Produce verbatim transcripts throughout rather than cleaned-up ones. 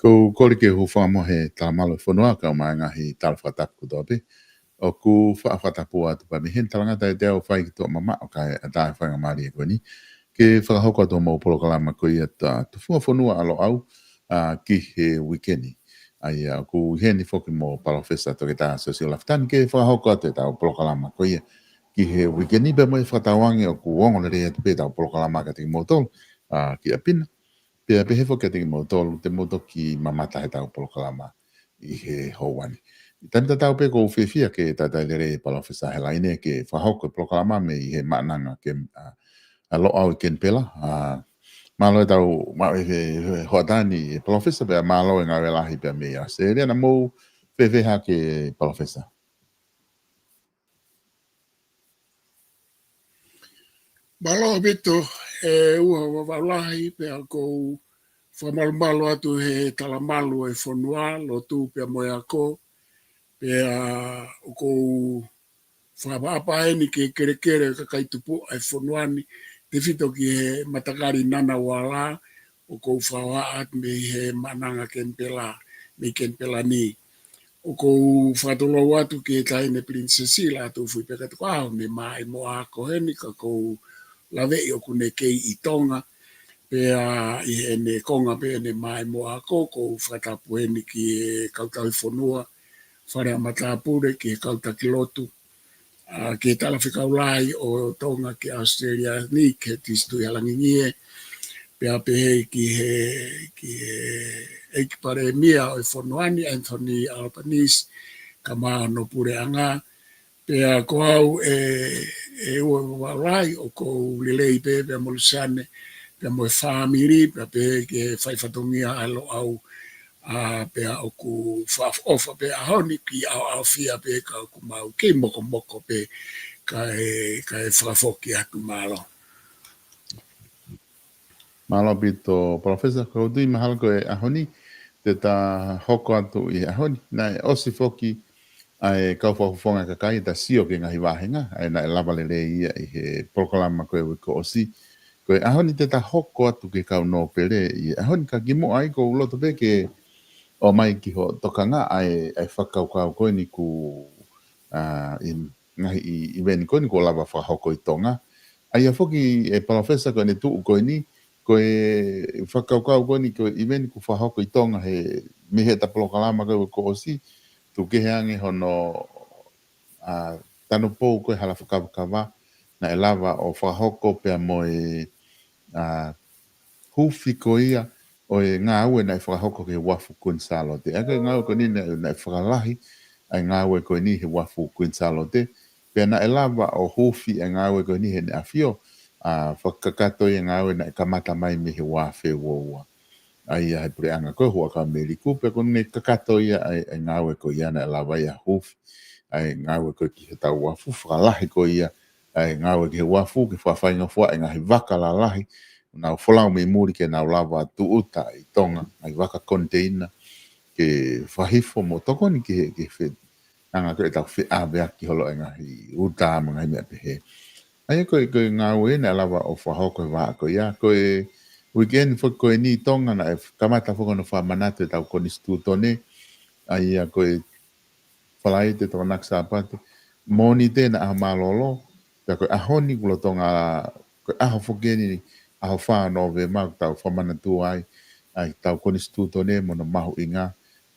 ʻOku ou kole ke u hūfanga mo e talamalu ʻo e fonua kae ʻumaʻā e ngaahi tala fakatapu kotoa pē. ʻOku ou faʻa fakatapu atu pē mei heni, talangata ʻiate au ʻa Faikitoʻa Mamaʻo, kae ʻatā e faingamālie ko eni ke fakahoko atu hoʻomou polokalama ko ia ʻa e Tufunga Fonua ʻa Loʻau, ʻa, ki he uike ni. ʻA ia ʻoku ʻi heni foki mo Palōfesa Toketā Siosiua Lafitani ke fakahoko atu ʻetau polokalama ko ia ki he uike ni, pea mo e fakatauange ʻoku ongo lelei atu pē ʻetau polokalama kiate kimoutolu, ʻa, ki ʻapi na. Pea pehē foki kiate kimoutolu te mou toki mamata heʻetau polokalama ʻi he houa ni. ʻI he taimi tatau pē ʻoku ou fiefia ke talitali lelei ʻa Palōfesa Helaine ke fakahoko e polokalama mei he Maʻananga Ken-, ʻa, ʻa Loʻau ʻi Kenipela. ʻA, mālō ʻetau ma-, e, e, e hoʻatā ni ʻe Palōfesa, pea mālō e ngāue lahi pea mei ʻAositelēlia. Naʻa mou fēfē hake, Palōfesa? Mālō ʻaupito, ʻe ua Vavaʻu lahi, pea ʻoku ou fakamalumalu atu he talamalu ʻo e fonua, lotu pea mo e ako, pea ʻoku ou fakaʻapaʻapa heni ki he kelekele ʻo e kakai tupuʻa ʻo e fonua ni, tefito ki he matakali Ngunnawal, ʻoku ou fakahohaʻa atu mei he Maʻananga Kenipela, mei Kenipela ni. ʻOku ou fakatulou atu ki he Taʻahine Pilinisesi Lātūfuipeka Tukuʻaho, ne maʻimoa ako heni, ka ʻoku ou laveʻi ʻoku ne kei ʻi Tonga, pea ʻi heʻene konga pē ʻene maʻimoa ako, ʻoku ou fakatapu heni ki he kau tauhi fonua, fale ʻa matāpule, ki he kau taki lotu, ʻa, ki he Talafekau Lahi ʻo Tonga ki ʻAositelēlia ni, ki he Tisitui Halangingie, pea pehē ki he, ki he ʻEiki Palēmia ʻo e fonua ni, Anthony Albanese, kae ʻumaʻā hono puleʻanga. Pea ko au ʻe, ʻe ua Vavaʻu lahi, ʻoku ou lelei pē, pea mo Luseane, pea mo e fāmili, pea pehē ki he fai fatongia ʻa Loʻau, ʻa, pea ʻoku ou fakaʻofoʻofa pē he ʻaho ni, kiʻi ʻaoʻaofia pē ka ʻoku mau kei mokomoko pē, kae, kae fakafoki atu. Mālō. Mālō ʻaupito, Palōfesa. ʻOku ou tui mahalo ko e ʻaho ni te ta hoko atu ʻi he ʻaho ni. Naʻe ʻosi foki ʻa e kau fakafofonga kakai, ta sio ki he ngaahi vāhenga, ʻa ia naʻe lava lelei ia ʻi he polokalama ko e uike kuo ʻosi. Ko e ʻaho ni te ta hoko atu ki he kau nōpele ʻi he ʻaho ni, ka kimuʻa ai ʻoku ou loto pē ke ʻomai ki hoʻo tokanga ʻa e, ʻa e fakakaukau ko eni kuo, ʻa, ʻi he ngaahi ʻi-, ʻiveni ko eni kuo lava fakahoko ʻi Tonga. ʻA ia foki ʻe Palōfesa ko ʻene tuʻu ko eni, ko e fakakaukau ko eni ko e ʻiveni kuo fakahoko ʻi Tonga he, mei heʻeta polokalama ko e uike kuo ʻosi, tukukehe ange hono, ʻa, tanupou ko e hala fakakavakava, naʻe lava ʻo fakahoko pea mo e, ʻa, huufi ko ia ʻo e ngāue naʻe fakahoko ki he uafu Kuini Sālote. ʻA ia ko e ngāue ko eni naʻe, naʻe fakalahi ʻa e ngāue ko eni he uafu Kuini Sālote. Pea naʻe lava ʻo huufi ʻa e ngāue ko eni heʻene ʻafio, ʻa, fakakakato ia e ngāue naʻe kamata mai mei he ua afe ua ua. ʻA ia he puleʻanga ko e Huʻakau Meliku, pea ʻoku ne kakato ia ʻa e, ʻa e ngāue ko ia naʻe lava ia huufi ʻa e ngāue ko ē ki heʻetau uafu, fakalahi ko ia ʻa e ngāue ki he uafu, ke fakafaingofuaʻi e ngaahi vaka lalahi, nau folau mei muli ke nau lava tūʻuta ʻi Tonga, ngaahi vaka koniteina, ke fakahifo mo tokoni ki he, ki he fe-, anga ko ē ʻetau feʻaveaki holo e ngaahi uta mo e ngaahi meʻa pehē. ʻA ia ko e, ko e ngāue naʻe lava ʻo fakahoko he vahaʻa ko ia. Ko e uike ni foki ko eni ʻi Tonga naʻe kamata foki hono fakamanatu ʻetau konisitūtone. ʻA ia ko e Falaite, Tokonaki, Sāpate, Mōnite naʻe ʻaho mālōlō, pea ko e ʻaho ni kuo lolotonga, ko e ʻaho foki eni, ʻaho fā Nōvema, ʻoku tau fakamanatua ai ʻa ʻetau konisitūtone mo hono mahuʻinga,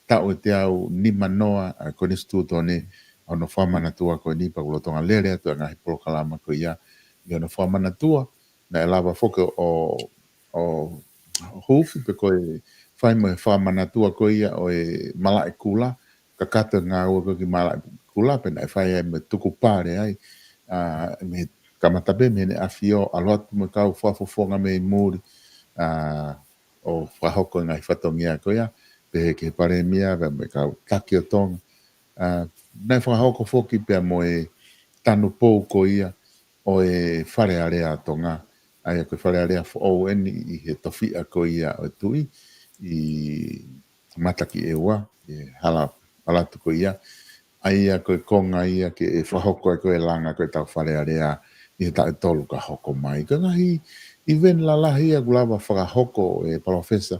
taʻu ʻe teau nimanoa ʻa e konisitūtone, hono fakamanatua ko eni, pea kuo lolotonga lele atu ʻa e ngaahi polokalama ko ia ʻi hono fakamanatua. Naʻe lava foki ʻo, ʻo huufi pe ko e fai mo e fakamanatua ko ia ʻo e malaʻe kula, kakato e ngāue ko ē ki malaʻe kula, pea naʻe fai ai mo e tukupale ai, ʻa, mei he kamata pē mei heʻene ʻafio, ʻalu atu mo e kau fakafofonga mei muli, ʻa, ʻo fakahoko e ngaahi fatongia ko ia, pehē ki he Palēmia, pea mo e kau taki ʻo Tonga. ʻA, naʻe fakahoko foki pea mo e tanupou ko ia ʻo e Fale Alea ʻo Tonga. ʻA ia ko e Fale Alea foʻou eni ʻi he tofiʻa ko ia ʻo e Tuʻi ʻi Matakiʻeua, ʻi he hala ʻalu atu ko ia. ʻA ia ko e konga ia ke fakahoko ai ko e langa ko ē ʻetau Fale Alea ʻi he taʻu ʻe tolu ka hoko mai. Ko e ngaahi ʻiveni lalahi ia kuo lava fakahoko, ʻe Palōfesa,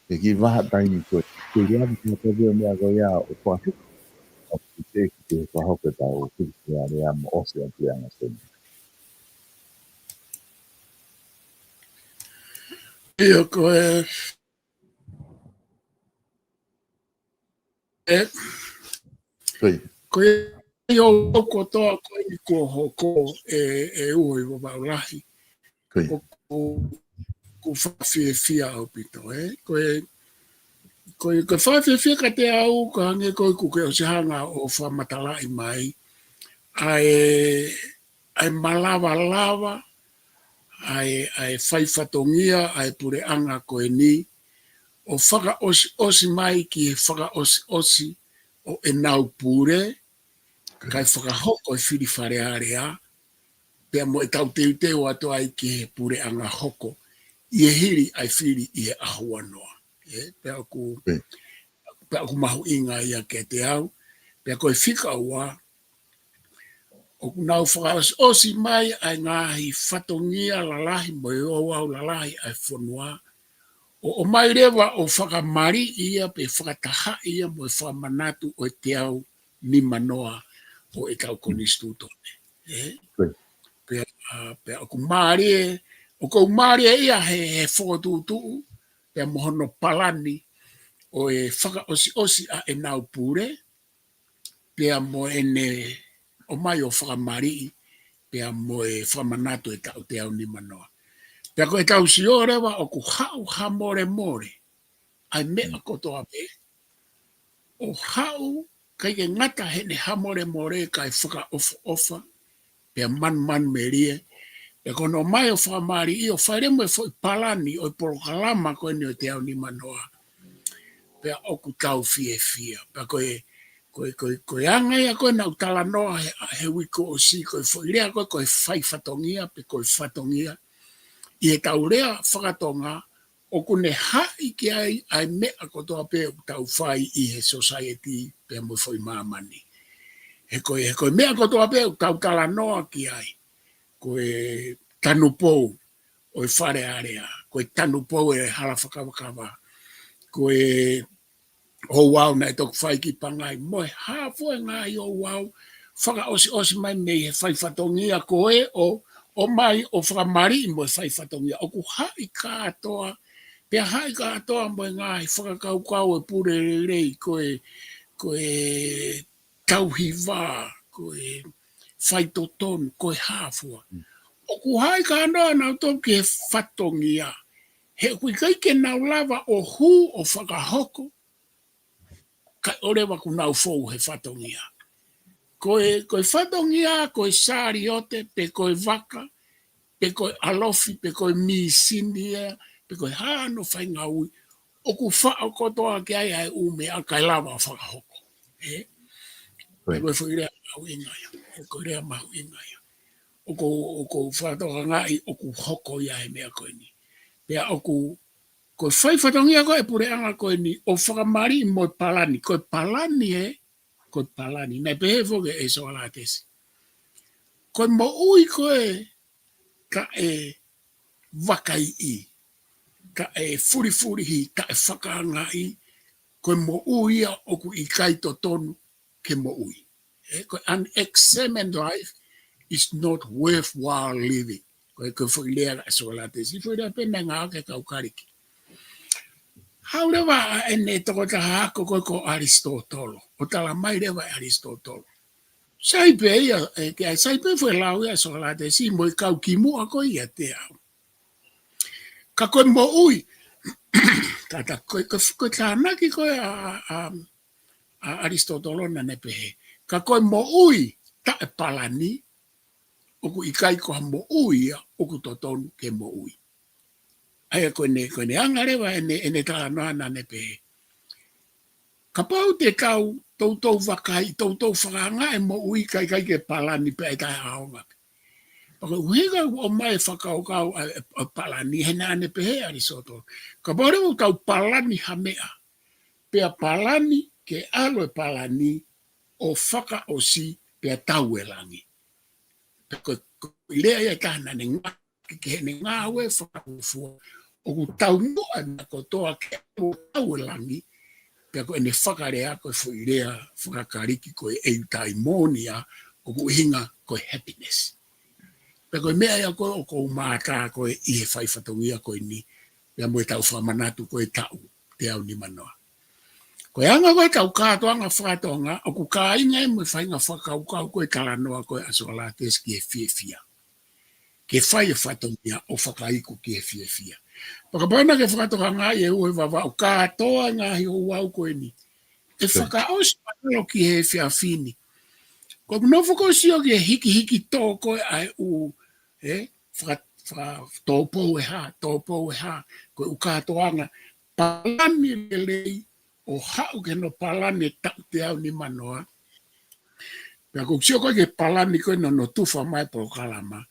ʻi he kiʻi vahaʻa taimi ko ē. Ke ʻi ai ha tau pē meʻa ko ia ʻoku fakahoko. ʻOku teʻeki ke fakahoko ʻetau fili Fale Alea mo ʻosi ʻa e puleʻanga Sēniti. ʻIo ko e, ʻe, Ko ia. Ko e ʻio ʻoku kotoa ko eni kuo hoko ʻe, ʻe ʻUho ʻi Vavaʻu Lahi. Ko ia. ʻOku, ʻoku fakafiefia ʻaupito, ē? Ko e, ko e, ko e fakafiefia kiate au, ka hangē ko ē ʻoku ke ʻosi hanga ʻo fakamatalaʻi mai. ʻA e, ʻa e malavalava, ʻa e, ʻa e faifatongia, ʻa e puleʻanga ko eni, ʻo fakaʻosiʻosi mai ki he fakaʻosiʻosi ʻo ʻenau pule, kae fakahoko e fili Fale Alea, pea mo ʻetau teuteu atu ai ki he puleʻanga hoko, ʻi he hili ʻa e fili ʻi he ʻaho ua noa. Ē, pea ʻoku, Ko ia. pea ʻoku mahuʻinga ia kiate au, pea ko e fika ua, ʻoku nau fakaʻosiʻosi mai ʻa e ngaahi fatongia lalahi mo e ouau lalahi ʻa e fonua, ʻo, ʻomai leva ʻo fakamaliʻi ia pe fakatahaʻi ia mo e fakamanatu ʻo e teau nimanoa ʻo ʻetau Mm. konisitūtone. Ē? Ko ia. Pea, ʻa, pea ʻoku mālie, ʻoku mālie ia he, he fokotuʻutuʻu, pea mo hono palani ʻo e fakaʻosiʻosi ʻa ʻenau pule, pea mo ʻene ʻomai ʻo fakamaliʻi, pea mo e fakamanatu ʻetau teau nimanoa. Pea ko ʻetau sio leva ʻoku haʻu ha molemole, ʻa e meʻa Mm. kotoa pē, ʻo haʻu, ʻikai ke ngata heʻene ha molemole kae fakaʻofoʻofa, pea manumanumelie, pea ko hono ʻomai ʻo fakamaliʻi ʻo fai leva mo e foʻi palani ʻo e polokalama ko eni ʻo e teau nimanoa. Pea ʻoku tau fiefia. Pea ko e, ko e, ko e, ko e anga ia ko ē naʻa ku talanoa he, he uike kuo ʻosi, ko e foʻi lea ko ē, ko e faifatongia, pe ko e fatongia. ʻI heʻetau lea fakatonga, ʻoku ne haʻi ki ai ʻa e meʻa kotoa pē ʻoku tau fai ʻi he society pea mo e foʻi māmani. He ko e, he ko e meʻa kotoa pē ʻoku tau talanoa ki ai. Ko e tanupou ʻo e Fale Alea, ko e tanupou ʻo e hala fakavakava, ko e ouau naʻe toki fai ki Pangai, mo e hā fua e ngaahi ouau fakaʻosiʻosi mai mei he faifatongia ko ē ʻo, ʻomai ʻo fakamaliʻi mo e faifatongia. ʻOku haʻi kātoa, pea haʻi kātoa mo e ngaahi fakakaukau ʻo e pule lelei, ko e, ko e tauhi vā, ko e faitotonu, ko e hā fua. Mm. ʻOku haʻi kātoa nautolu ki he fatongia. He ʻoku ʻikai ke nau lava ʻo hū ʻo fakahoko, kae ʻoua leva kuo nau fou he fatongia. Ko e, ko e fatongia, ko e saliote, pe ko e vaka, pe ko e ʻalofi, pe ko e mīsini ia, pe ko e hā hano faingaue, ʻoku faʻo kotoa ki ai ʻa e ʻū meʻa kae lava ʻo fakahoko. Ē? Ko ia. Ko e foʻi lea mahuʻinga ia. Ko e lea mahuʻinga ia. ʻOku, ʻoku fakatokangaʻi, ʻoku hoko ia he meʻa ko eni. Pea ʻoku, ko e faifatongia ko ē e puleʻanga ko eni, ʻo fakamaliʻi mo e palani. Ko e palani ē, ko e palani. Naʻe pehē foki ʻe Soalatesi. Ko e moʻui ko ē, taʻe vakaiʻi, taʻe fulifulihi, taʻe fakaangaʻi, ko e moʻui ia ʻoku ʻikai totonu ke moʻui. Ē, ko e unexamined life is not worthwhile living. Ko e, ko e foʻi lea ʻa Soalatesi, foʻi lea pē naʻe ngāueʻaki ʻe he kau Kalisi. Haʻu leva ʻa ʻene tokotaha ako ko ē ko ʻAlisitōtolo. ʻO tala mai leva ʻe ʻAlisitōtolo. Sai pē ia, ē, ke ʻai sai pē foʻi lau ia ʻa Soalatesi mo e kau kimuʻa ko ia ʻiate au. Ka ko e moʻui, ka ta ko e, ko e, ko e tānaki ko ē ʻa, ʻa, ʻa, ʻa ʻAlisitōtolo naʻa ne pehē. Ka ko e moʻui taʻe palani, ʻoku ʻikai ko ha moʻui ia ʻoku totonu ke moʻui. ʻA ia ko ʻene, ko ʻene anga leva ʻene, ʻene talanoa naʻa ne pehē. Kapau te tau, toutou vakai, toutou fakaangaʻi e moʻui kae ʻikai ke palani pea ʻe taʻeʻaonga. Pea ko e ʻuhinga ʻoku ʻomai e fakakaukau ʻa, ʻa, ʻa palani, he naʻa ne pehē ʻAlisitōtolo. Kapau leva ʻoku tau palani ha meʻa, pea palani ke ʻalu e palani ʻo fakaʻosi pea tau e langi. Pea ko e, ko e lea ia ʻe taha naʻa ne ngāueʻaki ki heʻene ngāue fakafuofua. ʻOku tau noa na kotoa ke tau e langi, Pea ko ʻene fakalea ko e foʻi lea fakaKalisi ko e eudaimonia, ʻoku ʻuhinga ko e happiness. Pea ko e meʻa ia ko ē ʻoku ou mātā ko ē ʻi he fai fatongia ko eni, pea mo ʻetau fakamanatu ko e taʻu teau nimanoa. Ko e anga ko ē ʻetau kātoanga faka-Tonga, ʻoku kāinga ia mo e faʻahinga fakakaukau ko e talanoa ko ē ʻa Sokalatesi ki he fiefia. Ke fai e fatongia ʻo fakaiku ki he fiefia. Pea kapau naʻa ke fakatokangaʻi ʻe ua e Vavaʻu kātoa e ngaahi ouau ko eni, ʻe fakaʻosi mālōlō ki he efiafi ni. Ko ʻeku nofo ko ē ʻo sio ki he hikihiki tō ko ē ʻa e ʻū, ē, faka-, faka-, tōpou e hā, tōpou e hā, ko e ʻū kātoanga, palani lelei ʻo haʻu ki hono palani e taʻu teau nimanoa. Pea ko e sio ko ē ki he palani ko ē naʻa nau tufa mai e polokalama,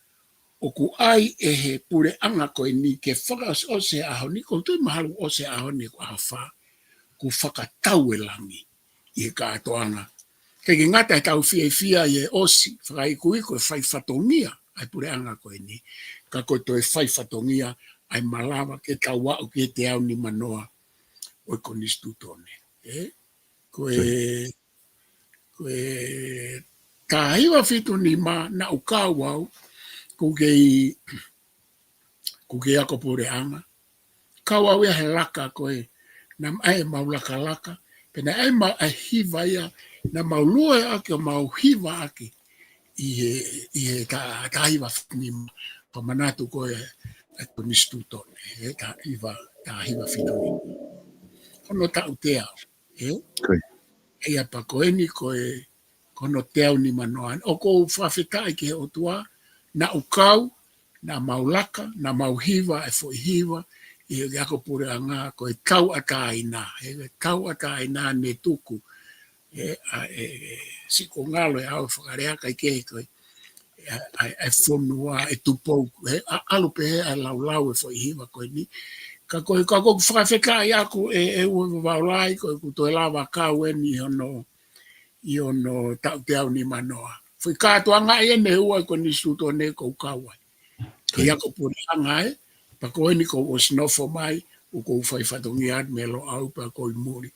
ʻoku ʻai ʻe he puleʻanga ko eni ke fakaʻosiʻosi he ʻaho ni, ʻoku ou tui mahalo ʻosi he ʻaho ni ko e ʻaho fā, kuo fakatau e langi ʻi he kātoanga. ʻIkai ke ngata heʻetau fiefia ʻi he ʻosi fakaikuiku e fai fatongia ʻa e puleʻanga ko eni, ka ko e toe fai fatongia ʻa e malava ke tau aʻu ki he teau nimanoa ʻo e Konisitūtone. Ē? Ko e, ko e taha hiva fitu nima naʻa ku kau au, ʻoku kei, ʻoku kei ako puleʻanga. Kau au ia he laka ko ē, naʻa mau ʻai ʻemau lakalaka, pea naʻe ʻai ʻemau ʻai hiva ia, naʻa mau lue ʻaki ʻo mau hiva ʻaki ʻi he, ʻi he ta-, taha hiva fitu nima, fakamanatu ko ē ʻa e Konisitūtone, ē, taha hiva, taha hiva fitu nima. Ko hono taʻu teau, ē? Ko ia. ʻA ia pea ko eni ko e, ko hono teau nimanoa. ʻOku ou fakafetaʻi ki he ʻOtua, naʻa ku kau, naʻa mau laka, naʻa mau hiva e foʻi hiva ʻi he ako puleʻanga ko e Tauʻatāina. He Tauʻatāina ne tuku, ē, ʻa e, ē, siko ngalo e au fakalea kai ke ko e, ʻa e, ʻa e fonua, ʻe Tupou, ē, ʻa, ʻalu pē he ʻa e laulau e foʻi hiva ko eni. Ka ko e, ka ʻoku ou fakafetaʻi ʻaku ē, ʻe ua Vavaʻu lahi, ko ʻeku toe lava kau eni ʻi hono, ʻi hono taʻu teau nimanoa. Foʻi kātoanga ia ʻe ua ʻa e Konisitūtone ʻoku ou kau ai. Ke ako puleʻanga ē, pea ko eni kuo u ʻosi nofo mai, ʻoku ou fai fatongia atu mei Loʻau pea ko ē ʻi muli.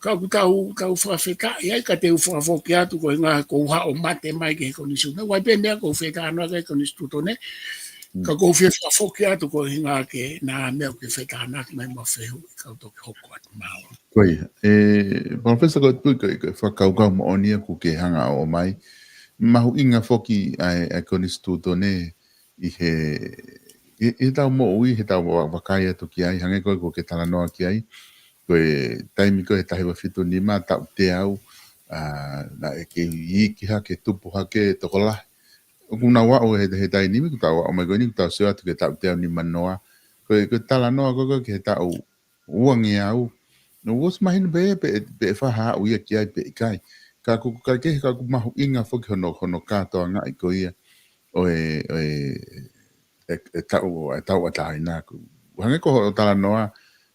Ka ʻoku tau, tau fakafetaʻi ai, ka te u fakafoki atu ko e ʻuhinga kuo u haʻu ʻo mate mai ki he Konisitūtone. Vai pē meʻa ʻoku ou fetalanoaʻaki ki he Konisitūtone, ka ʻoku ou fie fakafoki atu ko e ʻuhinga ke, naʻa meʻa ʻoku ke fetalanoaʻaki mai mo fehuʻi ka u toki hoko atu. Mālō. Ko ia, ē, Palōfesa, ko e tui ko e, ko e fakakaukau moʻoni ia ʻoku ke hanga ʻo ʻomai. Mahuʻinga foki ʻa e, ʻa e Konisitūtone ʻi he, ʻi, ʻi heʻetau moʻui, heʻetau va-, vakai atu ki ai, hangē ko ē ʻoku ke talanoa ki ai. Ko e taimi ko ē he taha hiva fitu nima, taʻu teau, ʻa, naʻe kei iiki hake, tupu hake, tokolahi. ʻOku nau aʻu he, he taimi ni, ʻoku tau aʻu mai ko eni, ʻoku tau sio atu ki he taʻu teau nimanoa. Ko e, ko e talanoa ko ē, ko ē ki he taʻu uangeau. Naʻa ku ʻosi mahino pē, pe, pe ʻe fai ha aʻu ia ki ai pe ʻikai. Ka ʻoku, ka ke, ka ʻoku mahuʻinga foki hono, hono kātoangaʻi ko ia ʻo e, ʻo e, ʻe, ʻe tau, ʻe Tauʻatāina ʻaku. Hangē ko hoʻo talanoa,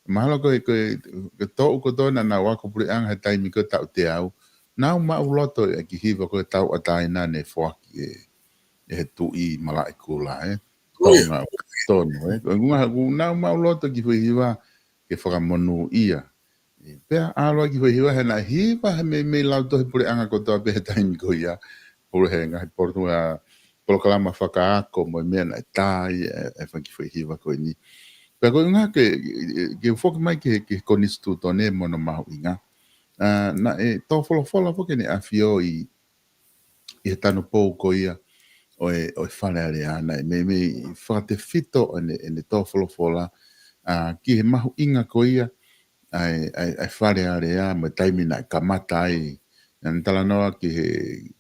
mahalo ko e, ko e, ko e toʻu kotoa naʻa nau ako puleʻanga he taimi ko ē taʻu teau. Nau maʻuloto e kiʻi hiva ko e Tauʻatāina ne foaki ʻe, ʻe he tuʻi Malaʻekula, ē. Ko ia. Tonga, tonu, ē. Ko e ʻuhinga, ʻoku nau maʻuloto e kiʻi foʻi hiva ke fakamonūʻia. Pea ʻalu ai e kiʻi foʻi hiva he naʻe hiva he meimei lautohi puleʻanga kotoa pē he taimi ko ia. Pule he ngaahi polokalama, polokalama fakaako mo e meʻa naʻe tā ai e, e fanga kiʻi foʻi hiva ko eni. Pea ko e ʻuhinga ke, ke foki mai ki he, ki he Konisitūtone mo hono mahuʻinga. ʻA, naʻe tō folofola foki ʻEne ʻAfio ʻi, ʻi he tanupou ko ia ʻo e, ʻo e Fale Alea, naʻe meimei fakatefito ʻene, ʻene tō folofola, ʻa, ki he mahuʻinga ko ia ʻa e, ʻa e, ʻa e Fale Alea, mo e taimi naʻe kamata ai. Naʻa ne talanoa ki he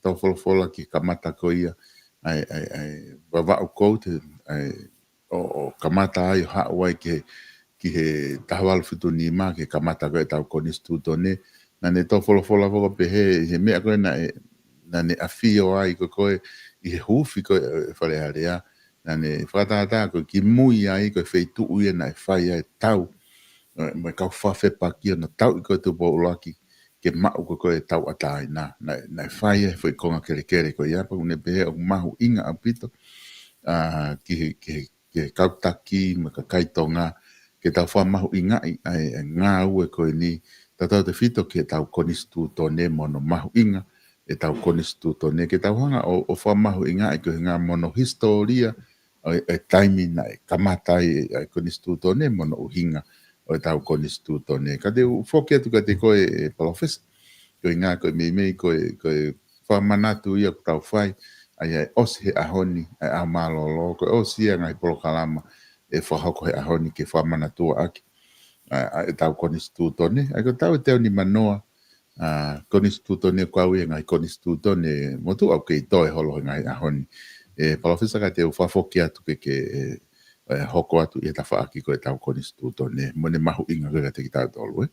tō folofola ki he kamata ko ia ʻa e, ʻa e, ʻa e Vavaʻu Code, ʻa e ʻo, ʻo kamata ai ʻo haʻu ai ki he, ki he taha valu fitu nima, ki he kamata ko ē ʻetau Konisitūtone. Naʻa ne tō folofola foki ʻo pehē, ʻi he meʻa ko ē naʻe, naʻa ne ʻafio ai ko ē ko ē ʻi he huufi ko ē ʻo e Fale Alea. Naʻa ne fakatātā ko e kimui ai ko e feituʻu ia naʻe fai ai e tau, ē, mo e kau fakafepaki ʻo nau tauʻi ko ē Tupou ʻUluaki ke maʻu ko ē ko ē e Tauʻatāina. Naʻe, naʻe fai ai e foʻi konga kelekele ko ia, pea ʻoku ne pehē ʻoku mahuʻinga ʻaupito, ʻa, ki he, ki he, ki he kau taki mo e kakai Tonga, ke tau fakamahuʻingaʻi ʻa e, ʻa e ngāue ko eni, tautautefito ki heʻetau konisitūtone mo hono mahuʻinga ʻetau konisitūtone, ke tau hanga ʻo, ʻo fakamahuʻingaʻi ko e ʻuhinga mo hono hisitōlia ʻo e, e taimi naʻe kamata ai e, e konisitūtone mo hono ʻuhinga ʻo ʻetau konisitūtone. Ka te u foki atu kiate koe, e Palōfesa, ko e ʻuhinga ko e meimei ko e, ko e fakamanatu ia ʻoku tau fai, ʻa ia ʻe ʻosi he ʻaho ni, ʻa e ʻaho mālōlō, ko e ʻosi ia ngaahi polokalama ʻe fakahoko he ʻaho ni ke fakamanatuʻaki ʻa, ʻa ʻetau konisitūtone. ʻA ia ko ʻetau ʻe teau nima noa, ʻa, konisitūtone ʻoku kau ia he ngaahi konisitūtone motuʻa ʻoku kei toe holo he ngaahi ʻaho ni. E Palōfesa, ka te u fakafoki atu ke, ke, e, e, hoko atu ʻi he tafaʻaki ko ʻetau konisitūtone, mo ʻene mahuʻinga ko ē kiate kitautolu, ē?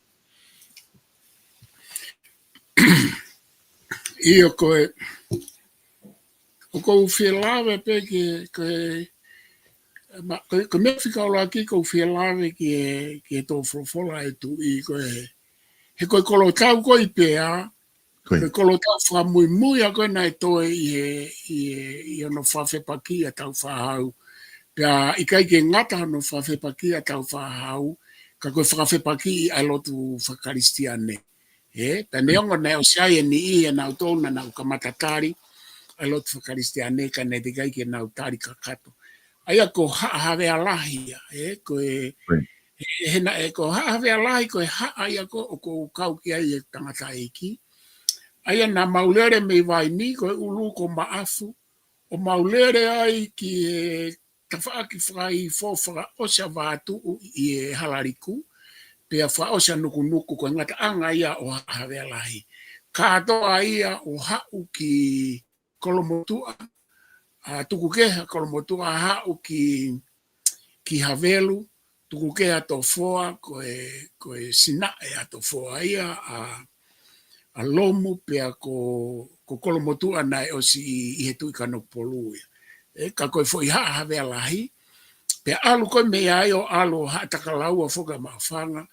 ʻIo, ko e, ʻoku ou fie lave pē ki he, ko e, ma-, ko e, ko e meʻa fika ʻuluaki ʻoku ou fie lave ki he, ki he tō folofola ʻa e Tuʻi, ko e, he ko e kolotau ko ē pē ʻa, ko e, ko e kolotau fakamuimui ʻa ko ē naʻe toe ʻi he, ʻi he, ʻi hono fakafepakiʻi ʻa Tāufaʻāhau. Pea ʻikai ke ngata hono fakafepakiʻi ʻa Tāufaʻāhau, ka ko e fakafepakiʻi ʻa e lotu fakakalisitiane. Ē, pea neongo naʻe ʻosi ʻi ai e niʻihi ʻanautolu naʻa nau kamata tali ʻa e lotu fakakalisitiane, ka naʻe teʻeki ai ke nau tali kakato. ʻA ia ko Haʻa Havea Lahi ia, ē, ko e, he, he naʻe ko Haʻa Havea Lahi, ko e haʻa ia ko ē ʻoku ou kau ki ai e tangataʻeiki. ʻA ia naʻa mau lele mei Vaini, ko e ʻulu ko Maʻafu, ʻo mau lele ai ki he tafaʻaki fakaifo fakaʻosi ʻa Vātuʻu ʻi he Halaliku, pea fakaʻosi ʻa Nukunuku, ko e ngataʻanga ia ʻo Haʻa Havea Lahi. Kātoa ia ʻo haʻu ki Kolomotuʻa, ʻa, tuku kehe ʻa Kolomotuʻa haʻu ki, ki Havelu, tuku kehe ʻa Tofoa, ko e, ko e Sinaʻe ʻa Tofoa ia, ʻa, ʻa Lomu pea ko, ko Kolomotuʻa naʻe ʻosi ʻi, ʻi he Tuʻi Kanokupolu ia. Ē, ka ko e foʻi Haʻa Havea Lahi, pea ʻalu ko ē mei ai ʻo ʻalu ʻo Haʻatakalaua foki ʻa Maʻufanga,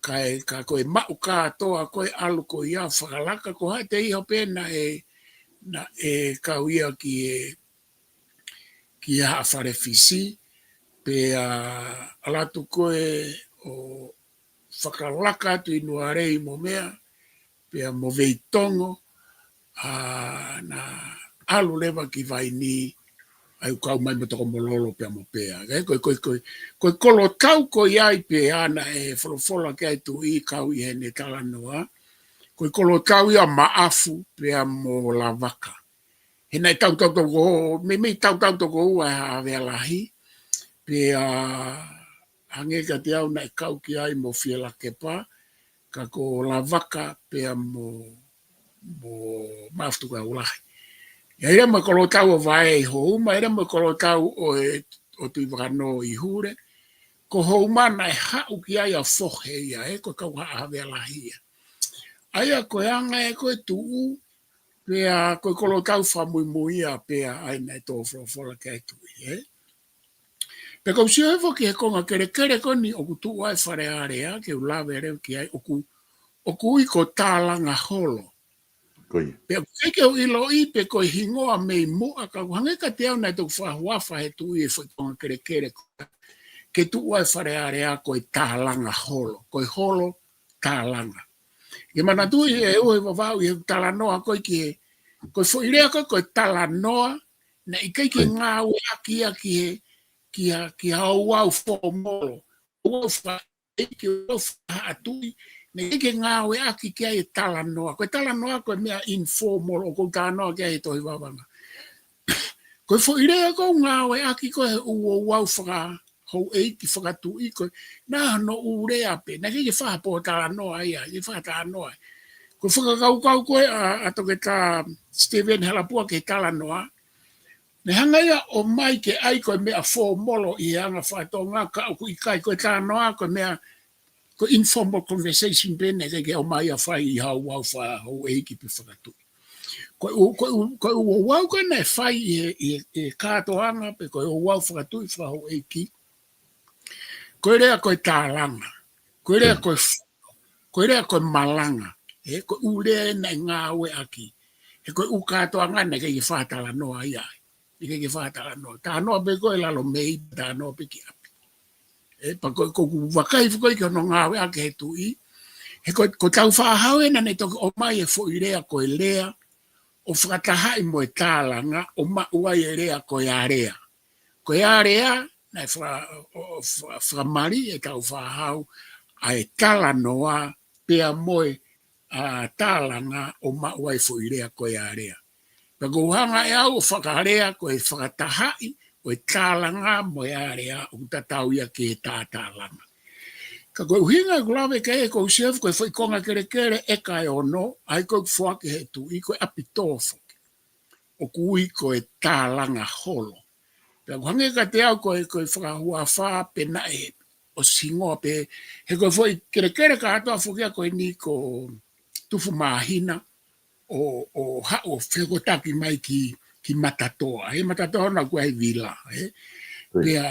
kae, ka ko e maʻu kātoa ko ē ʻalu ko ia fakalaka ko Haʻateiho pē naʻe, naʻe kau ia ki he, ki he Haʻa Fale Fisi, pea ʻalu atu ko ē ʻo fakalaka atu ʻi Nualei mo meʻa, pea mo Veitongo, ʻa, naʻa ʻalu leva ki Vaini, ʻa ia ʻoku kau mai mo Tokomololo pea mo Pea. Ē, ko e, ko e, ko e, ko e kolotau ko ia ʻi Pea naʻe folofola ki ai e Tuʻi kau ʻi heʻene talanoa, ko e kolotau ia ʻa Maʻafu pea mo Lavaka. He naʻe tautau toko, meimei tautau toko ua ʻa Havea Lahi, pea hangē kiate au naʻe kau ki ai mo Fielakepa, ka ko Lavaka pea mo, mo Maʻafutukuʻaulahi. ʻA ia mo e kolotau ʻo Vaʻe ʻi Houma, ʻa ia mo e kolotau ʻo e, ʻo Tuʻivakanō ʻi Hule, ko Houma naʻe haʻu ki ai ʻa Fohe ia, ē, ko e kau Haʻa Havea Lahi ia. ʻA ia ko e anga ē ko e tuʻu, pea ko e kolotau fakamuimui ia ʻa Pea ʻa ia naʻe tō folofola ki ai e Tuʻi, ē. Pea ʻoku ou sio hifo ki he konga kelekele ko eni ʻoku tuʻu ai e Fale Alea, ke u lave leva ki ai, ʻoku, ʻoku ui ko Talanga Holo. Ko ia. Pea ʻoku ʻikai ke u ʻiloʻi pe ko e hingoa mei muʻa, ka ʻoku hangē kiate au naʻe toki fakahuafa he Tuʻi e foʻi konga kelekele ko ia ke tuʻu ai e Fale Alea ko e Talanga Holo, ko e holo Talanga. Ke manatuʻi ē, ʻoku ou Vavaʻu ʻi he talanoa ko ē ki he, ko e foʻi lea ko ē ko e talanoa, naʻe ʻikai ke ngāueʻaki ia ki he, ki ha, ki ha ouau fōmolo. Ouau fakaʻeiki, ouau fakahaʻa tuʻi, naʻe ʻikai ke ngāueʻaki ki ai e talanoa. Ko e talanoa ko e meʻa informal ʻoku ou talanoa ki ai he tohi Vavanga. Ko e foʻi lea ʻoku ngāueʻaki ko ē he ouau fakahouʻeiki, fakatuʻi ko ē, naʻe hano ʻū lea pē, naʻe ʻikai ke fai ha pōtalanoa ia, ʻikai fai ha talanoa. Ko e fakakaukau ko ē ʻa, ʻa Toketā Steven Halapua ki he talanoa, naʻe hanga ia ʻo ʻomai ke ʻai ko e meʻa fōmolo ʻi he anga faka-Tonga, ka ʻoku ʻikai, ko e talanoa ko e meʻa, ko e informal conversation pē naʻe ʻikai ke ʻomai ia ʻo fai ʻi ha ouau fakahouʻeiki pe fakatuʻi. Ko e ʻū, ko e ʻū, ko e ʻū ouau ko ē naʻe fai ʻi he, ʻi he, ʻi he kātoanga pe ko e ouau fakatuʻi fakahouʻeiki, ko e lea ko e talanga, ko e lea ko e f-, ko e lea ko e malanga, ē, ko e ʻū lea ē naʻe ngāueʻaki. He ko e ʻū kātoanga naʻe ʻikai ke fai ha talanoa ia ai. Naʻe ʻikai ke fai ha talanoa. Talanoa pē ko ē ʻi lalo mei, talanoa pē ki ʻapi. Ē, pea ko, ʻoku ou vakai foki ki hono ngāueʻaki he Tuʻi, He ko, ko Taufaʻāhau ē naʻa ne toki ʻomai e foʻi lea ko e lea ʻo fakatahaʻi mo e tālanga ʻo maʻu ai e lea ko e alea. Ko e alea, naʻe faka-, ʻo, ʻo fa-, fakamali ʻe Taufaʻāhau ʻa e talanoa pea mo e, ʻa, tālanga ʻo maʻu ai e foʻi lea ko e alea. Pea ʻoku ou hanga ʻe au ʻo fakalea ko e fakatahaʻi ʻo e tālanga mo e alea ʻoku tatau ia ki he tātālanga. Ka ko e ʻuhinga ʻeku lave ki ai ʻoku ou sio ko e foʻi konga kelekele ʻeka ʻe ono, ʻa ia ko ē ʻoku foaki ʻe he tuʻi ko e ʻapitō foki. ʻOku ui ko e tālanga holo. Pea ʻoku hangē kiate au ko e, ko e fakahuafa pē naʻe ʻosi hingoa pē, he ko e foʻi kelekele kātoa foki ia ko eni ko Tufu Māhina, ʻo, ʻo haʻu ʻo fekotaki mai ki, ki Matatoa, ē, Matatoa naʻa ʻoku ʻi ai e vila, ē. Pea,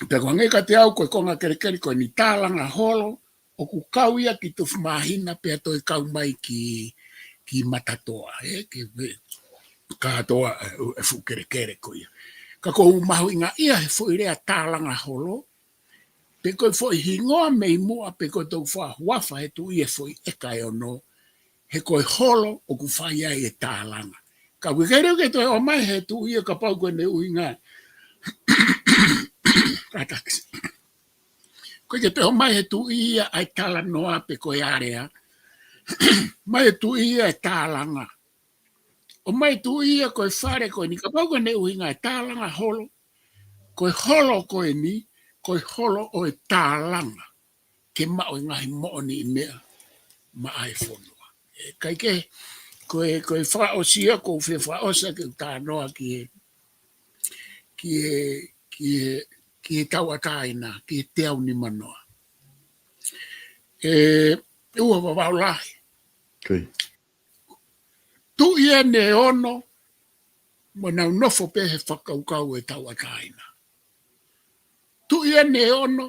pea ʻoku hangē kiate au ko e konga kelekele ko eni tālanga holo, ʻoku kau ia ki Tufu Māhina pea toe kau mai ki, ki Matatoa, ē, ki, ki, kātoa, ē, e fuʻu kelekele ko ia. Ka ʻoku ou mahuʻingaʻia he foʻi lea tālanga holo, pe ko e foʻi hingoa mei muʻa pe ko e toki fakahuafa ʻe he tuʻi e foʻi ʻeka ʻe ono, he ko e holo ʻoku fai ai e tālanga. Ka ʻoku ʻikai ke toe ʻomai ʻe he tuʻi ia kapau ko ʻene ʻuhinga. Kātaki. ʻOku ʻikai ke toe ʻomai ʻe he tuʻi ia ʻa e talanoa pe ko e alea. ʻOmai ʻe he tuʻi ia e tālanga. ʻOmai ʻe he tuʻi ia ko e fale ko eni kapau ko ʻene ʻuhinga e tālanga holo. Ko e holo ko eni, ko e holo ʻo e tālanga. Ke maʻu e ngaahi moʻoniʻi meʻa maʻa e fonua. ʻE, kae kehe, ko e, ko e fakaʻosi ia ʻoku ou fie fakaʻosi ʻaki ʻeku talanoa ki he, ki he, ki he, ki he tauʻatāina, ki he teau nimanoa. ʻE, ua vavau lahi. Tuʻi ʻeni ʻe ono, mo nau nofo pē he fakakaukau e tauʻatāina. Tuʻi ʻeni ʻe ono,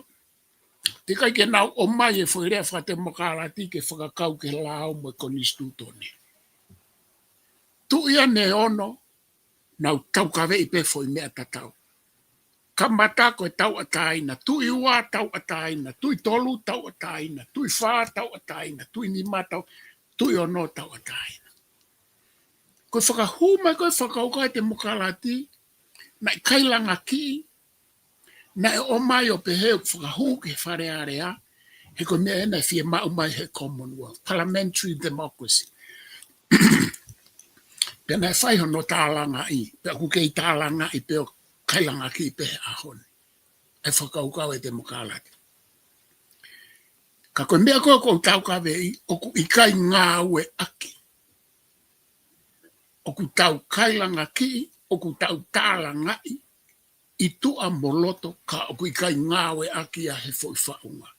teʻeki ai ke nau ʻomai e foʻi lea fakatemokalati ke fakakau ki he lao mo e konisitūtone. Tuʻi ʻeni ʻe ono, nau taukaveʻi pē foʻi meʻa tatau. Kamata ko e tauʻatāina, tuʻi ua tauʻatāina, tuʻi tolu tauʻatāina, tuʻi fā tauʻatāina, tuʻi nima tau, tuʻi ono tauʻatāina. Ko e fakahū mai ko e fakakaukau e temokalati, naʻe ʻikai langa kiʻi, naʻe ʻomai ʻo pehē ʻoku fakahū ki he Fale Alea, he ko e meʻa ʻena naʻe fiemaʻu mai he Commonwealth, parliamentary democracy. Pea naʻe fai hono tālangaʻi, pea ʻoku kei tālangaʻi pē ʻo ʻikai langa kiʻi pē he ʻaho ni. ʻA e fakakaukau e temokalati. Ka ko e meʻa ko ē ʻoku ou taukaveʻi, ʻoku ʻikai ngāueʻaki. ʻOku tau ʻikai langa kiʻi, ʻoku tau tālangaʻi, ʻi tuʻa mo loto, ka ʻoku ʻikai ngāueʻaki ia he foʻi faʻunga.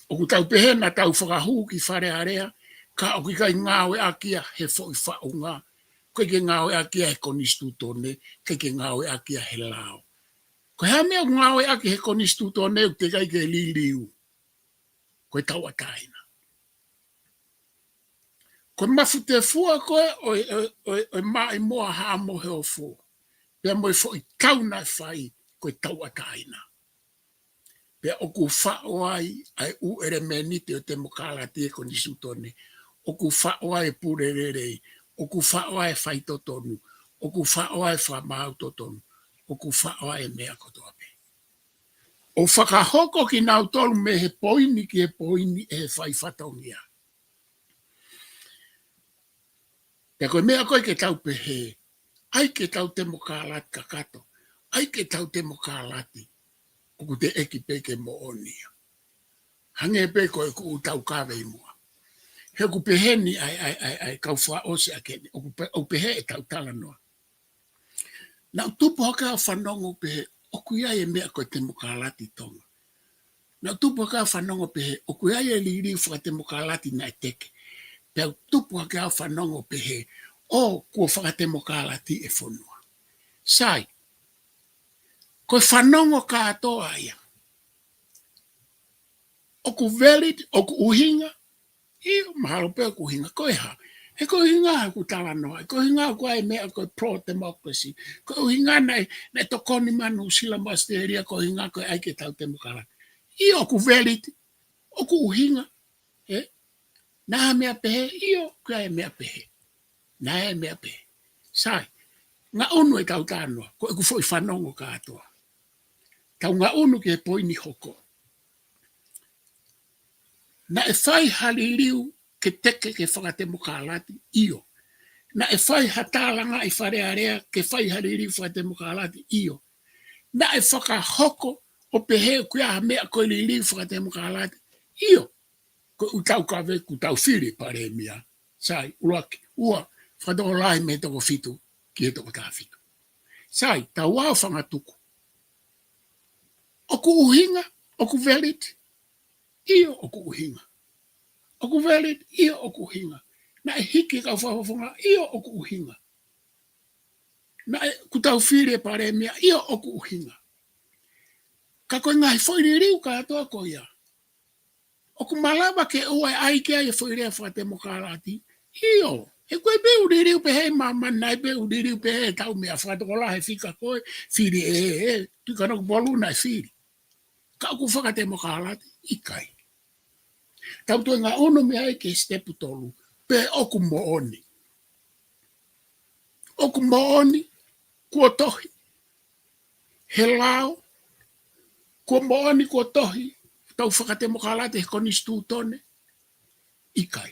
ʻOku tau pehē naʻa tau fakahū ki Fale Alea, ka ʻoku ʻikai ngāueʻaki ia he foʻi faʻunga, ʻoku ʻikai ke ngāueʻaki ia he konisitūtone, ʻikai ke ngāueʻaki ia he lao. Ko e hā e meʻa ʻoku ngāueʻaki he konisitūtone ʻoku teʻeki ai ke liliu? Ko e tauʻatāina. Ko e mafutefua ko ē ʻo e, ʻo e, ʻo e, ʻo e Maʻimoa, Haʻa Moheofua. Pea mo e foʻi tau naʻe fai ko e tauʻatāina. Pea ʻoku faʻo ai ʻa e ʻū ʻelemēniti ʻo e temokalati he konisitūtone. ʻOku faʻo ai e pule lelei. ʻOku faʻo ai e faitotonu. ʻOku faʻo ai e fakamaau totonu. ʻOku faʻo ai e meʻa kotoa pē. ʻO fakahoko kinautolu mei he poini ki he poini ʻe he fai fatongia. Pea ko e meʻa ko ē ke tau pehē, ʻai ke tau temokalati kakato, ʻai ke tau temokalati, ʻoku teʻeki pē ke moʻoni ia. Hangē pē ko ʻeku ʻū taukave ʻi muʻa. He ʻoku pehē ni ʻa e, ʻa e, ʻa e, ʻa e kau fakaʻosi ʻa Keni, ʻoku pe-, ʻoku pehē ʻetau talanoa. Naʻa ku tupu hake ʻo fanongo pehē, ʻoku ʻi ai e meʻa ko e temokalati ʻi Tonga. Naʻa ku tupu hake ʻo fanongo pehē, ʻoku ʻi ai e liliu fakatemokalati naʻe teke. Pea u tupu hake ʻo fanongo pehē, ʻo kuo fakatemokalati e fonua. Sai, ko e fanongo kātoa ia. ʻOku valid, ʻoku ʻuhinga, ʻio, mahalo pē ʻoku ʻuhinga, ko e hā? He ko e ʻuhinga ʻeku talanoa, ko e ʻuhinga ʻoku ʻi ai e meʻa ko e pro-democracy, ko e ʻuhinga naʻe, naʻe tokoni mai Nuʻusila mo ʻAositelēlia, ko e ʻuhinga ko e ʻai ke tau temokalati. ʻIo, ʻoku valid, ʻOku ʻuhinga, ē? Naʻe meʻa pehē, ʻio, ko e meʻa pehē. Naʻe meʻa pehē. Sai, ngaʻunu ʻetau talanoa, ko ʻeku foʻi fanongo kātoa. Tau ngaʻunu ki he poini hoko. Naʻe fai ha liliu ke teke ke fakatemokalati, ʻio. Naʻe fai ha tālangaʻi Fale Alea ke fai ha liliu fakatemokalati, ʻio. Naʻe fakahoko ʻo pehē ʻoku ʻi ai ha meʻa ko e liliu fakatemokalati, ʻio. Ko ʻetau kave, kuo tau fili palēmia. Sai, ʻuluaki, ua, fakatokolahi mei he toko fitu ki he toko taha fitu. Sai, tau aofangatuku. ʻOku ʻuhinga, ʻoku valid, ʻio ʻoku ʻuhinga. ʻOku valid, ʻio ʻoku ʻuhinga. Naʻe hiki e kau fakafofonga, ʻio ʻoku ʻuhinga. Naʻe, kuo tau fili e palēmia, ʻio ʻoku ʻuhinga. Ka ko e ngaahi foʻi liliu kātoa ko ia, ʻoku malava ke ʻoua ʻe ʻai ki ai e foʻi lea fakatemokalati, ʻio. He ko e pē ʻū liliu pehē ʻi māmani, naʻe pē ʻū liliu pehē ʻetau meʻa, fakatokolahi e fika ko ē, fili ē, ē, ē, Tuʻi Kanokupolu naʻe fili. Ka ʻoku fakatemokalati, ʻikai. Tau toe ngaʻunu mei ai ki he sitepu tolu, pe ʻoku moʻoni. ʻOku moʻoni, kuo tohi he lao, kuo moʻoni kuo tohi, tau fakatemokalati he konisitūtone, ʻikai.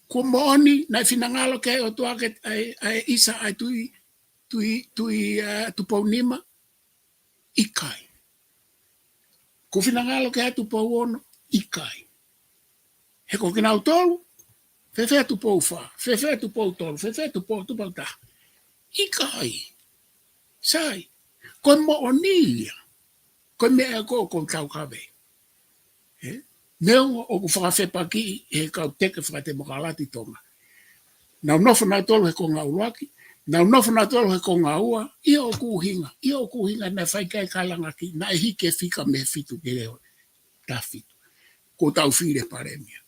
Kuo moʻoni, naʻe finangalo ki ai ʻOtua ke, ʻa e, ʻa e ʻisa ʻa e Tuʻi, Tuʻi, Tuʻi, ā, Tupou Nima, ʻikai. Kuo finangalo ki ai Tupou Ono, ʻikai. He ko kinautolu, fēfē Tupou Fā, fēfē Tupou Tolu, fēfē Tupou, Tupou Taha. ʻIkai. Sai, ko e moʻoni ia. Ko e meʻa ko ē ʻoku tau kave. Ē? Neongo ʻoku fakafepakiʻi ʻe he kau teke fakatemokalati Tonga. Nau nofo nautolu he konga ʻuluaki, nau nofo nautolu he konga ua, ʻio ʻoku ʻuhinga, ʻio ʻoku ʻuhinga, naʻe fai ki ai e kalanga ki, naʻe hiki e fika mei he fitu ki he taha fitu. Kuo tau fili e palēmia.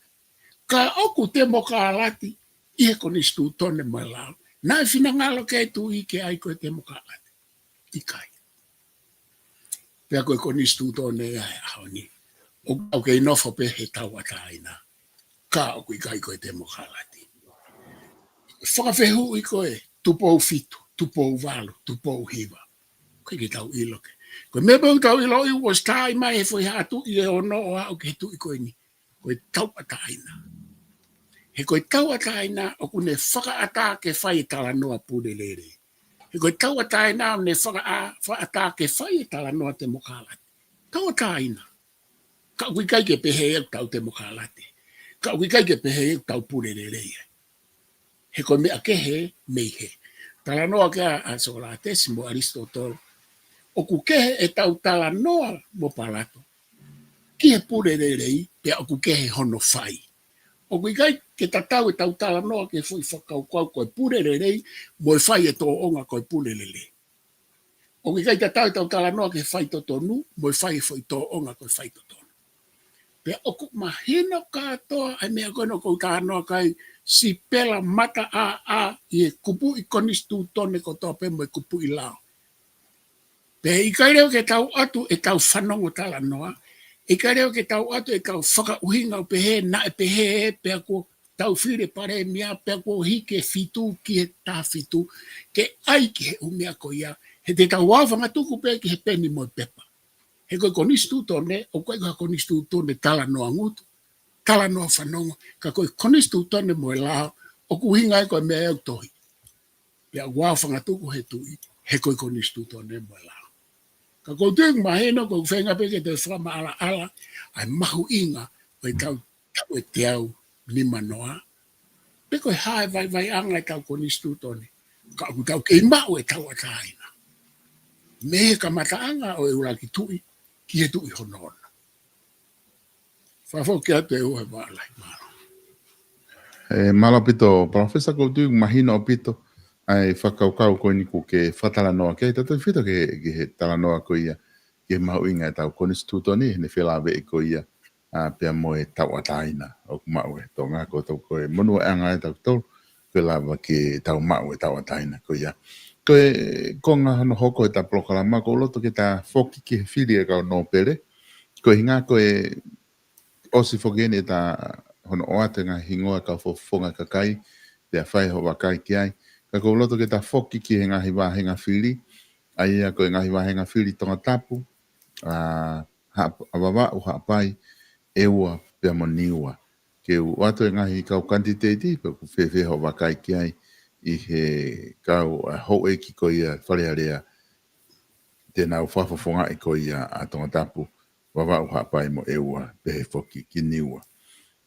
Ka ʻoku temokalati ʻi he konisitūtone mo e lao, naʻe finangalo ki ai e Tuʻi ke ʻai ko e temokalati, ʻikai. Pea ko e konisitūtone ia he ʻaho ni, ʻoku tau kei nofo pē he tauʻatāina. Ka ʻoku ʻikai ko e temokalati. Fakafehuʻi ko ē, Tupou Fitu, Tupou Valu, Tupou Hiva. ʻOku ʻikai ke tau ʻilo ke. Ko e meʻa pē ʻoku tau ʻiloʻi, ʻoku ʻosi tā mai he foʻi haʻa tuʻi ʻe ono ʻo aʻu ki he tuʻi ko eni. Ko e tauʻatāina. He ko e tauʻatāina ʻoku ne fakaʻatā ke fai e talanoa pule lelei. He ko e tauʻatāina ʻoku ne fakaʻa-, fakaʻatā ke fai e talanoa temokalati. Tauʻatāina. Ka ʻoku ʻikai ke pehē ʻoku tau temokalati. Ka ʻoku ʻikai ke pehē ʻoku tau pule lelei. He ko e meʻa kehe mei he talanoa ko ē ʻa Sokolatesi mo ʻAlisitotolo. ʻOku kehe ʻetau talanoa mo Palato ki he pule lelei, pea ʻoku kehe hono fai. ʻOku ʻikai ke tatau ʻetau talanoa ki he foʻi fakakaukau ko e pule lelei, mo e fai e tōʻonga ko e pule lelei. ʻOku ʻikai tatau ʻetau talanoa ki he fai totonu, mo e fai e foʻi tōʻonga ko e fai totonu. Pea ʻoku mahino kātoa ʻa e meʻa ko ē naʻa ku talanoa ki ai, sipela mataʻāʻā ʻi he kupuʻi konisitūtone kotoa pē mo e kupuʻi lao. Pea ʻikai leva ke tau ʻatu ʻetau fanongo talanoa, ʻikai leva ke tau ʻatu ʻetau fakaʻuhinga ʻo pehē, naʻe pehē, pea kuo tau fili e palēmia, pea kuo hiki e fitu ki he taha fitu, ke ʻai ki he ʻū meʻa ko ia, he te tau aofangatuku pē ki he peni mo e pepa. He ko e konisitūtone, ʻoku ʻikai ko ha konisitūtone talanoa ngutu, talanoa fanongo, ka ko e konisitūtone mo e lao, ʻoku ʻuhinga ai ko e meʻa ʻoku tohi. Pea ʻoku aofangatuku he tuʻi, he ko e konisitūtone mo e lao. Ka ʻoku ou tui ʻoku mahino, ʻoku ou feinga pē ke toe fakamaʻalaʻala ʻa e mahuʻinga ʻo ʻetau taʻu ʻe teau nimanoa, pe ko e hā e vaivaiʻanga ʻetau konisitūtone. Ka ʻoku tau kei maʻu e tauʻatāina mei he kamataʻanga ʻo e ʻuluaki tuʻi ki he tuʻi hono ono. Fakafoki atu e ua he vālahi, mālō. ʻE, mālō ʻaupito, Palōfesa, ʻoku ou tui ʻoku mahino ʻaupito ʻa e fakakaukau ko eni ʻoku ke fakatalanoa ki ai, tautefito ki he, ki he talanoa ko ia ki he mahuʻinga ʻetau konisitūtone, heʻene felāveʻi ko ia, ā, pea mo e tauʻatāina ʻoku maʻu ʻe Tonga, ko e tau ko e monūʻiaʻanga ʻe tautolu, ko e lava ke tau maʻu e tauʻatāina ko ia. Ko e konga hono hoko ʻeta polokalama, ʻoku ou loto ke ta foki ki he fili e kau nōpele, ko e ʻuhinga ko e ʻosi foki eni ʻeta hono ʻoatu e ngaahi hingoa e kau fakafofonga kakai, pea fai hoʻo vakai ki ai. Ka ʻoku ou loto ke ta foki ki he ngaahi vāhenga fili, ʻa ia ko e ngaahi vāhenga fili Tongatapu, ʻa, Haʻa-, ʻa Vavaʻu, Haʻapai, ʻEua, pea mo Niua. Ke u ʻoatu e ngaahi kau kanititeiti, pea ʻoku fēfē hoʻo vakai ki ai ʻi he kau, ʻa, houʻeiki ko ia Fale Alea, te nau fakafofongaʻi ko ia ʻa Tongatapu, Vavaʻu, Haʻapai mo ʻEua, pehē foki ki Niua.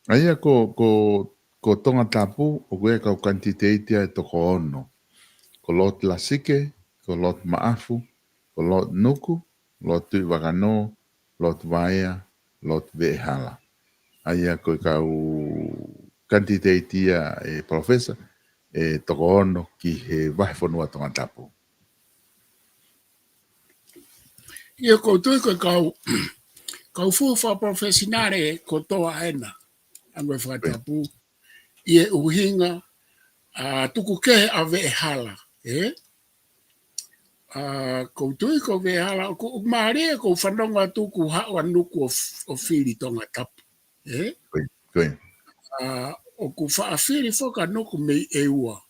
ʻA ia ko, ko, ko Tongatapu, ʻoku ʻi ai e kau kanititeiti ia ʻe toko ono. Ko Lord Lasike, ko Lord Maʻafu, ko Lord Nuku, Lord Tuʻivakanō, Lord Vaea, Lord Veʻehala. ʻA ia ko e kau kanititeiti ia ʻe Palōfesa, ʻe toko ono ki he vahefonua Tongatapu. ʻIo, ʻoku ou tui ko e kau, kau fuʻu fakapalofesinale kotoa ena, ʻa e ngaahi fakatapu, ʻi he ʻuhinga, ʻa, tuku kehe ʻa Veʻehala, ē? ʻA, ʻoku ou tui ko Veʻehala, ʻoku, ʻoku mālie ʻoku ou fanongo atu ʻoku haʻu ʻa Nuku ʻo f-, ʻo fili Tongatapu, ē? Ko ia, ko ia. ʻA, ʻoku faʻa fili foki ʻa Nuku mei ʻEua.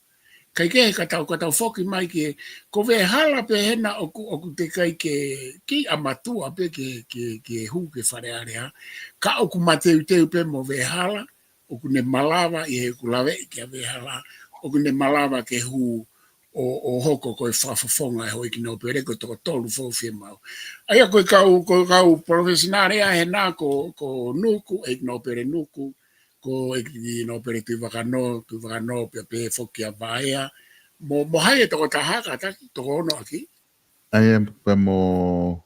Kae kehe ka tau, ka tau foki mai ki he, ko Veʻehala pē hena ʻoku, ʻoku teʻeki ai ke, ke ʻa mātuʻa pē ke, ke, ke hū ki Fale Alea. Ka ʻoku mateuteu pē mo Veʻehala, ʻoku ne malava ʻi heʻeku laveʻi kia Veʻehala, ʻoku ne malava ke hū ʻo, ʻo hoko ko e fakafofonga e houʻeiki nōpele, ko e toko tolu foʻou fiemaʻu. ʻA ia ko e kau, ko e kau palofesinale ia hena ko, ko Nuku, ʻeiki nōpele Nuku, ko ʻeiki nōpele Tuʻivakanō, Tuʻivakanō pea pehē foki ʻa Vaea. Mo, mo hai e toko taha kātaki, toko ono ʻaki? ʻA ia pea mo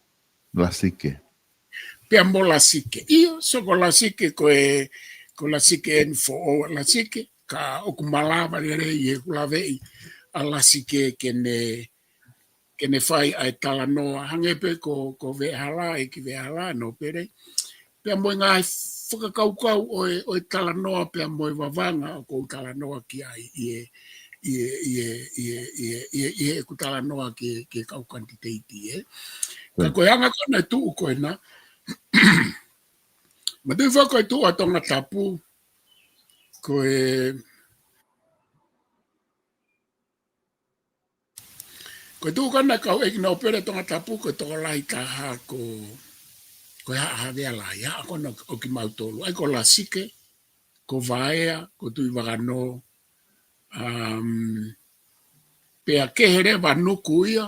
Lasike. Pea mo Lasike. ʻIo, so ko Lasike ko e, ko Lasike eni foʻou ʻa Lasike, ka ʻoku malava lelei ʻi heʻeku laveʻi ʻa Lasike ke ne, ke ne fai ʻa e talanoa, hangē pē ko, ko Veʻehala, ʻeiki Veʻehala, nōpele. Pea mo e ngaahi fakakaukau ʻo e, ʻo e talanoa, pea mo e vavanga ʻoku ou talanoa ki ai ʻi he, ʻi he, ʻi he, ʻi he, ʻi he, ʻi he, ʻi heʻeku talanoa ki he, ki he kau kanititeiti, ē. Ka ko e anga ko ena e tuʻu ko ena, mātuʻaki foki ko e tuʻu ʻa Tongatapu, ko e, ko e tuʻu ko ena e kau ʻeiki nōpele Tongatapu, ko e tokolahi taha ko, ko e Haʻa Havea Lahi, haʻa ko ena ʻo kimautolu. ʻA ia ko Lasike, ko Vaea, ko Tuʻivakanō, um, pea kehe leva Nuku ia,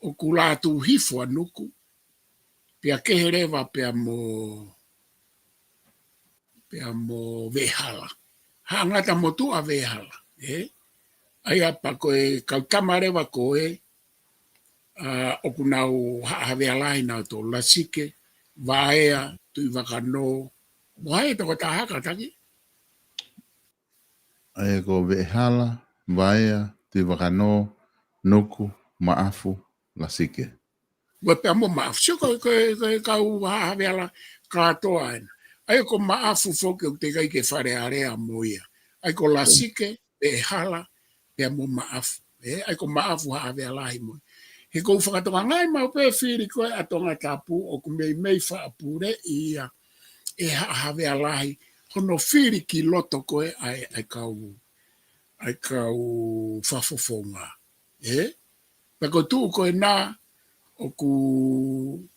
ʻoku lātū hifo ʻa Nuku, pea kehe leva pea mo, pea mo Veʻehala. Haʻa ngata motuʻa Veʻehala, ē? ʻA ia pea ko e kau tama leva ko ē, ʻa, ʻoku nau Haʻa Havea Lahi nautolu, Lasike, Vaea, Tuʻivakanō, mo hai e toko taha kātaki? ʻA ia ko Veʻehala, Vaea, Tuʻivakanō, Nuku, Maʻafu, Lasike. Ua pea mo Maʻafu. Sio ko, ko, ko e kau Haʻa Havea Lahi kātoa ena. ʻA ia ko Maʻafu foki ʻoku teʻeki ai ke Fale Alea mo ia. ʻA ia ko Lasike, Veʻehala, pea mo Maʻafu. Ē, ʻa ia ko Maʻafu Haʻa Havea Lahi mo ia. He ʻoku ou fakatokangaʻi maʻu pē fili ko ē ʻa Tongatapu ʻoku meimei faʻa puleʻi ia ʻe Haʻa Havea Lahi hono fili ki loto ko ē ʻa e, ʻa e kau, ʻa e kau fakafofonga. Ē? Pea ko e tuʻu ko ena ʻoku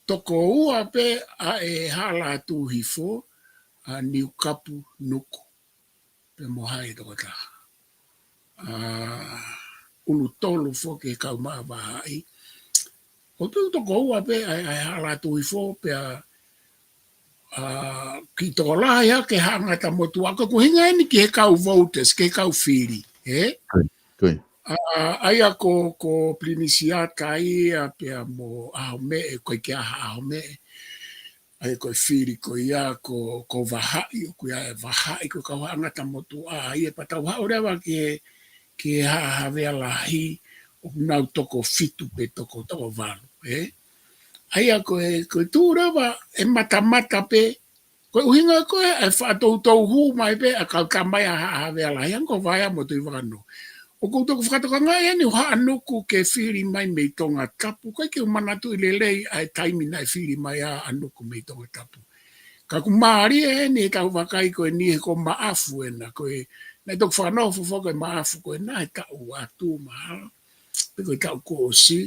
toko ua pē ʻa e Haʻa Lātūhifo, ʻa Niukapu, Nuku. Pea mo hai e toko taha. ʻA, ʻUlutolu foki he kau maʻa vahaʻi. ʻOku toko ua pē ʻa e, ʻa e Haʻa Lātūhifo pea, ʻa, kiʻi tokolahi hake Haʻa Ngata Motuʻa, ko e ʻuhinga eni ki he kau voters, ki he kau fili, ē? Ko ia, ko ia. ʻA, ʻa ia ko, ko Pilinisi ʻAta ia pea mo ʻAhomeʻe, ko e kia ʻAhomeʻe. ʻA ia ko e fili ko ia ko, ko Vahaʻi, ʻoku ʻi ai e Vahaʻi, ko e kau Haʻa Ngata Motuʻa, ʻa ia pea tau haʻu leva ki he, ki he Haʻa Havea Lahi, ʻoku nau toko fitu pe toko, toko valu, ē? ʻA ia ko e, ko e tuʻu leva ʻe matamata pē, ko e ʻuhinga ko ē, ʻe faʻa toutou hū mai pē ʻa e kau tama ia ʻa Haʻa Havea Lahi, hangē ko Vaea mo Tuʻivakanō. ʻOku ou toki fakatokangaʻi eni ʻo Haʻa Nuku ke fili mai mei Tongatapu, ʻikai ke u manatuʻi lelei ʻa e taimi naʻe fili mai ai ʻa Nuku mei Tongatapu. Ka ʻoku mālie eni ʻetau vakai ko eni he ko Maʻafu ena, ko e, naʻe toki fakanofo foki ko e Maʻafu ko ena he taʻu atu mahalo, pe ko e taʻu kuo ʻosi.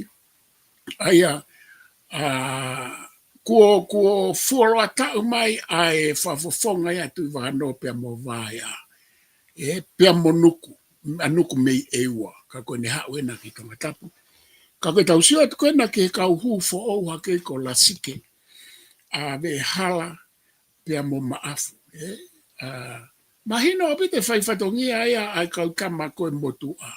ʻA ia, ʻa, kuo, kuo fuoloa taʻu mai ʻa e fakafofonga ia ʻa Tuʻivakanō pea mo Vaea. ʻE, pea mo Nuku, ʻa Nuku mei ʻEua, ka ko ʻene haʻu ena ki Tongatapu. Ka ko ʻetau sio atu ko ena ki he kau hū foʻou hake ko Lasike, ʻa Veʻehala, pea mo Maʻafu, ʻe. ʻA, mahino ʻaupito e fai fatongia ia ʻa e kau tama ko e motuʻa.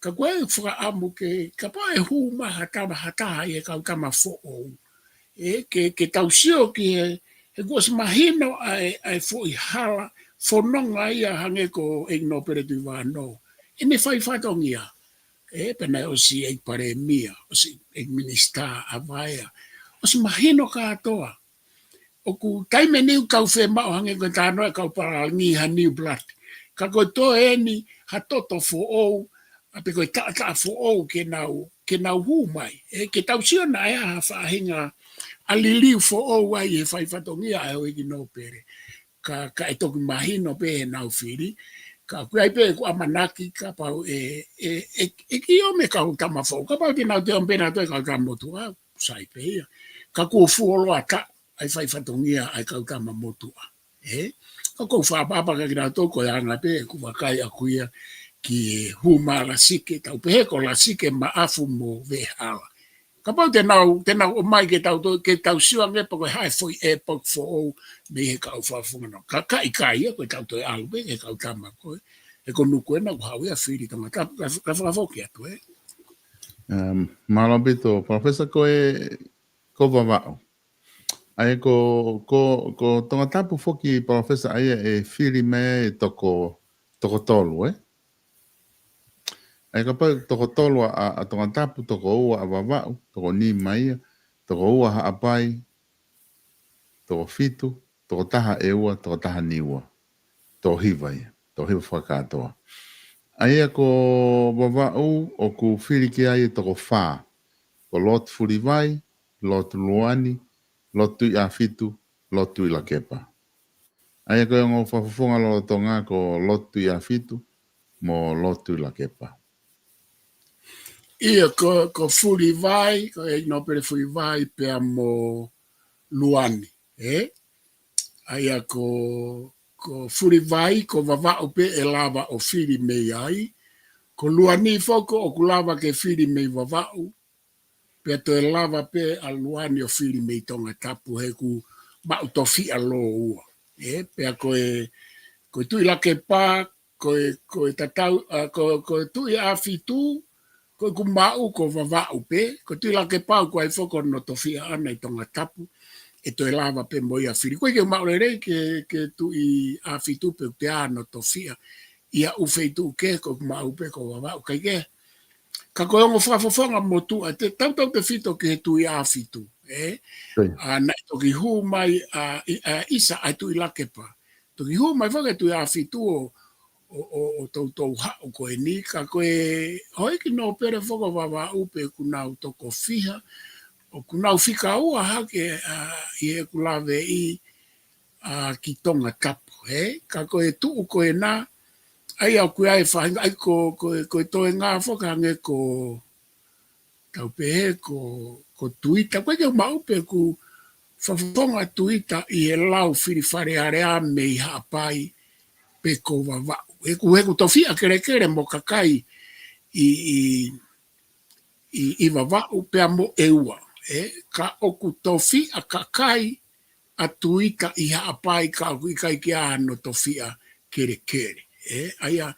Ka ko e fakaʻamu ke, kapau ʻe hū mai ha tama, ha taha ʻi he kau tama foʻou. ʻE, ke, ke tau sio ki he, he kuo ʻosi mahino ʻa e, ʻa e foʻi hala, fononga ia hangē ko ʻEiki Nōpele Tuʻivakanō. ʻEne fai fatongia. ʻE, pea naʻe ʻosi ʻEiki Palēmia, ʻosi ʻEiki Minisitā ʻa Vaea. ʻOsi mahino kātoa. ʻOku taimi eni ʻoku kau fiemaʻu hangē ko e talanoa ʻa e kau pālangi ha new blood. Ka ko e toe eni ha toto foʻou, ʻa pe ko e taʻataʻa foʻou ke nau, ke nau hū mai. ʻE, ke tau sio naʻe ʻi ai ha faʻahinga ʻa e liliu foʻou ai he fai fatongia ʻa e ʻEiki Nōpele. Ka, ka ʻe toki mahino pē heʻenau fili. Ka ʻoku ʻi ai pē ʻeku ʻamanaki kapau ʻe, ʻe, ʻe, ʻe kei ʻomi e kau tama foʻou. Kapau te nau toe ʻomi pē nautolu e kau tama motuʻa, sai pē ia. Ka kuo fuoloa taʻu ʻa e fai fatongia ʻa e kau tama motuʻa. ʻE? Ka ʻoku ou fakaʻapaʻapa kia kinautolu ko e anga pē ʻeku vakai ʻaku ia ki he hū mai ʻa Lasike, tau pehē ko Lasike, Maʻafu mo Veʻehala. Kapau te nau, te nau ʻomai ke tau toe, ke tau sio ange pe ko e hā e foʻi ʻepoki foʻou mei he kau fakafofonga. Ka, ka ʻikai ia, ko ʻetau toe ʻalu pē ki he kau tama ko ē, he ko Nuku ena kuo haʻu ia fili Tongatapu, ka, ka fakafoki atu, ē. Um, mālō ʻaupito, Professor, ko e, ko Vavaʻu. ʻA ia ko, ko, ko Tongatapu foki, Professor, ʻa ia ʻe fili mai e toko, toko tolu, ē? ʻA ia kapau toko tolu ʻa, ʻa, ʻa Tongatapu, toko ua ʻa Vavaʻu, toko nima ia, toko ua Haʻapai, toko fitu, toko taha ʻEua, toko taha Niua. Toko hiva ia, toko hiva fakakātoa. ʻA ia ko Vavaʻu ʻoku fili ki ai e toko fā. Ko Lotu Fulivai, Lotu Luani, Lotu Tuʻiʻāfitu, Lotu Tuʻilakepa. ʻA ia ko e ongo fakafofonga lolotonga ko Lotu Tuʻiʻāfitu mo Lotu Tuʻilakepa. ʻIa ko, ko Fulivai, ko ʻEiki Nōpele Fulivai pea mo Luani, ē? ʻA ia ko, ko Fulivai, ko Vavaʻu pē ʻe lava ʻo fili mei ai. Ko Luani foki ʻoku lava ke fili mei Vavaʻu. Pea toe lava pē ʻa Luani ʻo fili mei Tongatapu he ʻoku maʻu tofiʻa lōua. Ē, pea ko e, ko e Tuʻilakepa, ko e, ko e tatau, ʻa, ko, ko e Tuʻiʻāfitu, ko ʻeku maʻu ko Vavaʻu pē, ko e Tuʻilakepa ʻoku ʻi ai foki hono tofiʻa ʻana ʻi Tongatapu, ʻe toe lava pē mo ia fili. ʻOku ʻikai ke u maʻu lelei ki he, ki he Tuʻiʻāfitu pe ʻoku ʻi ai hono tofiʻa ʻi ha ʻū feituʻu kehe, ko ʻeku maʻu pē ko Vavaʻu, ʻikai ke. Ka ko e ongo fakafofonga motuʻa, te tautautefito ki he Tuʻiʻāfitu, ē? ʻIo. ʻA, naʻe toki hū mai, ʻa, ʻi, ʻa, ʻisa ʻa e Tuʻilakepa. Toki hū mai foki e Tuʻiʻāfitu ʻo, ʻo, ʻo, ʻo toutou haʻu ko eni, ka ko e houʻeiki nōpele foki ʻo Vavaʻu pē ʻoku nau toko fiha, ʻoku nau fika ua hake, ʻa, ʻi heʻeku laveʻi, ʻa, ki Tongatapu, ē? Ka ko e tuʻu ko ena, ʻa ia ʻoku ʻi ai e faʻahinga, ʻa ia ko, ko, ko e toenga foki hangē ko, tau pehē ko, ko Tuita, ʻoku ʻikai ke u maʻu pe ʻoku fakafofonga Tuita ʻi he lau fili Fale Alea mei Haʻapai pe ko Vavaʻu. He ʻoku, he ʻoku tofiʻa kelekele mo kakai ʻi, ʻi, ʻi, ʻi Vavaʻu pea mo ʻEua, ē? Ka ʻoku tofiʻa kakai ʻa Tuita ʻi Haʻapai ka ʻoku ʻikai ke ʻi ai hano tofiʻa kelekele, ē? ʻA ia,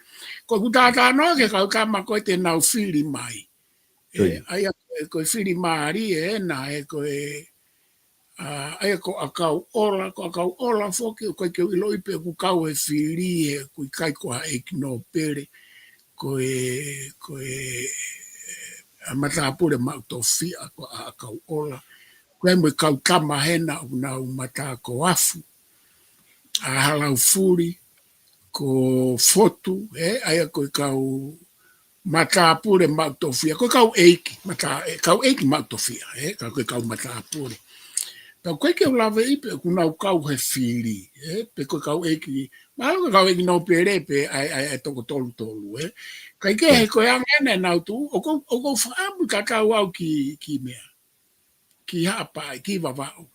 ko ʻeku talanoa ki he kau tama ko ē te nau fili mai. Ē, ʻIo. ʻA ia ko e, ko e fili mālie ē, naʻe ko e, ʻa, ʻa ia ko ʻAkauʻola, ko ʻAkauʻola foki, ʻoku ʻikai ke u ʻiloʻi pe ʻoku kau he fili ē, ʻoku ʻikai ko ha ʻeiki nōpele, ko e, ko e, ʻa, matāpule maʻu tofiʻa ko ʻAkauʻola. Ko e mo e kau tama hena ʻoku nau matākoafu. ʻA, Halaufuli, ko Fotu, ē, ʻa ia ko e kau matāpule maʻu tofiʻa, ko e kau ʻeiki, matā-, ē, kau ʻeiki maʻu tofiʻa, ē, ka ko e kau matāpule. Ka ʻoku ʻikai ke u laveʻi pe ʻoku nau kau he fili, ē, pe ko e kau ʻeiki, mahalo ko e kau ʻeiki nōpele pe ʻa e, ʻa e, ʻa e toko tolu tolu, ē. Ka ʻikai ke he ko e anga ena ʻenau tuʻu, ʻoku ou, ʻoku ou fakaʻamu tatau au ki, ki meʻa. Ki Haʻapai, ki Vavaʻu.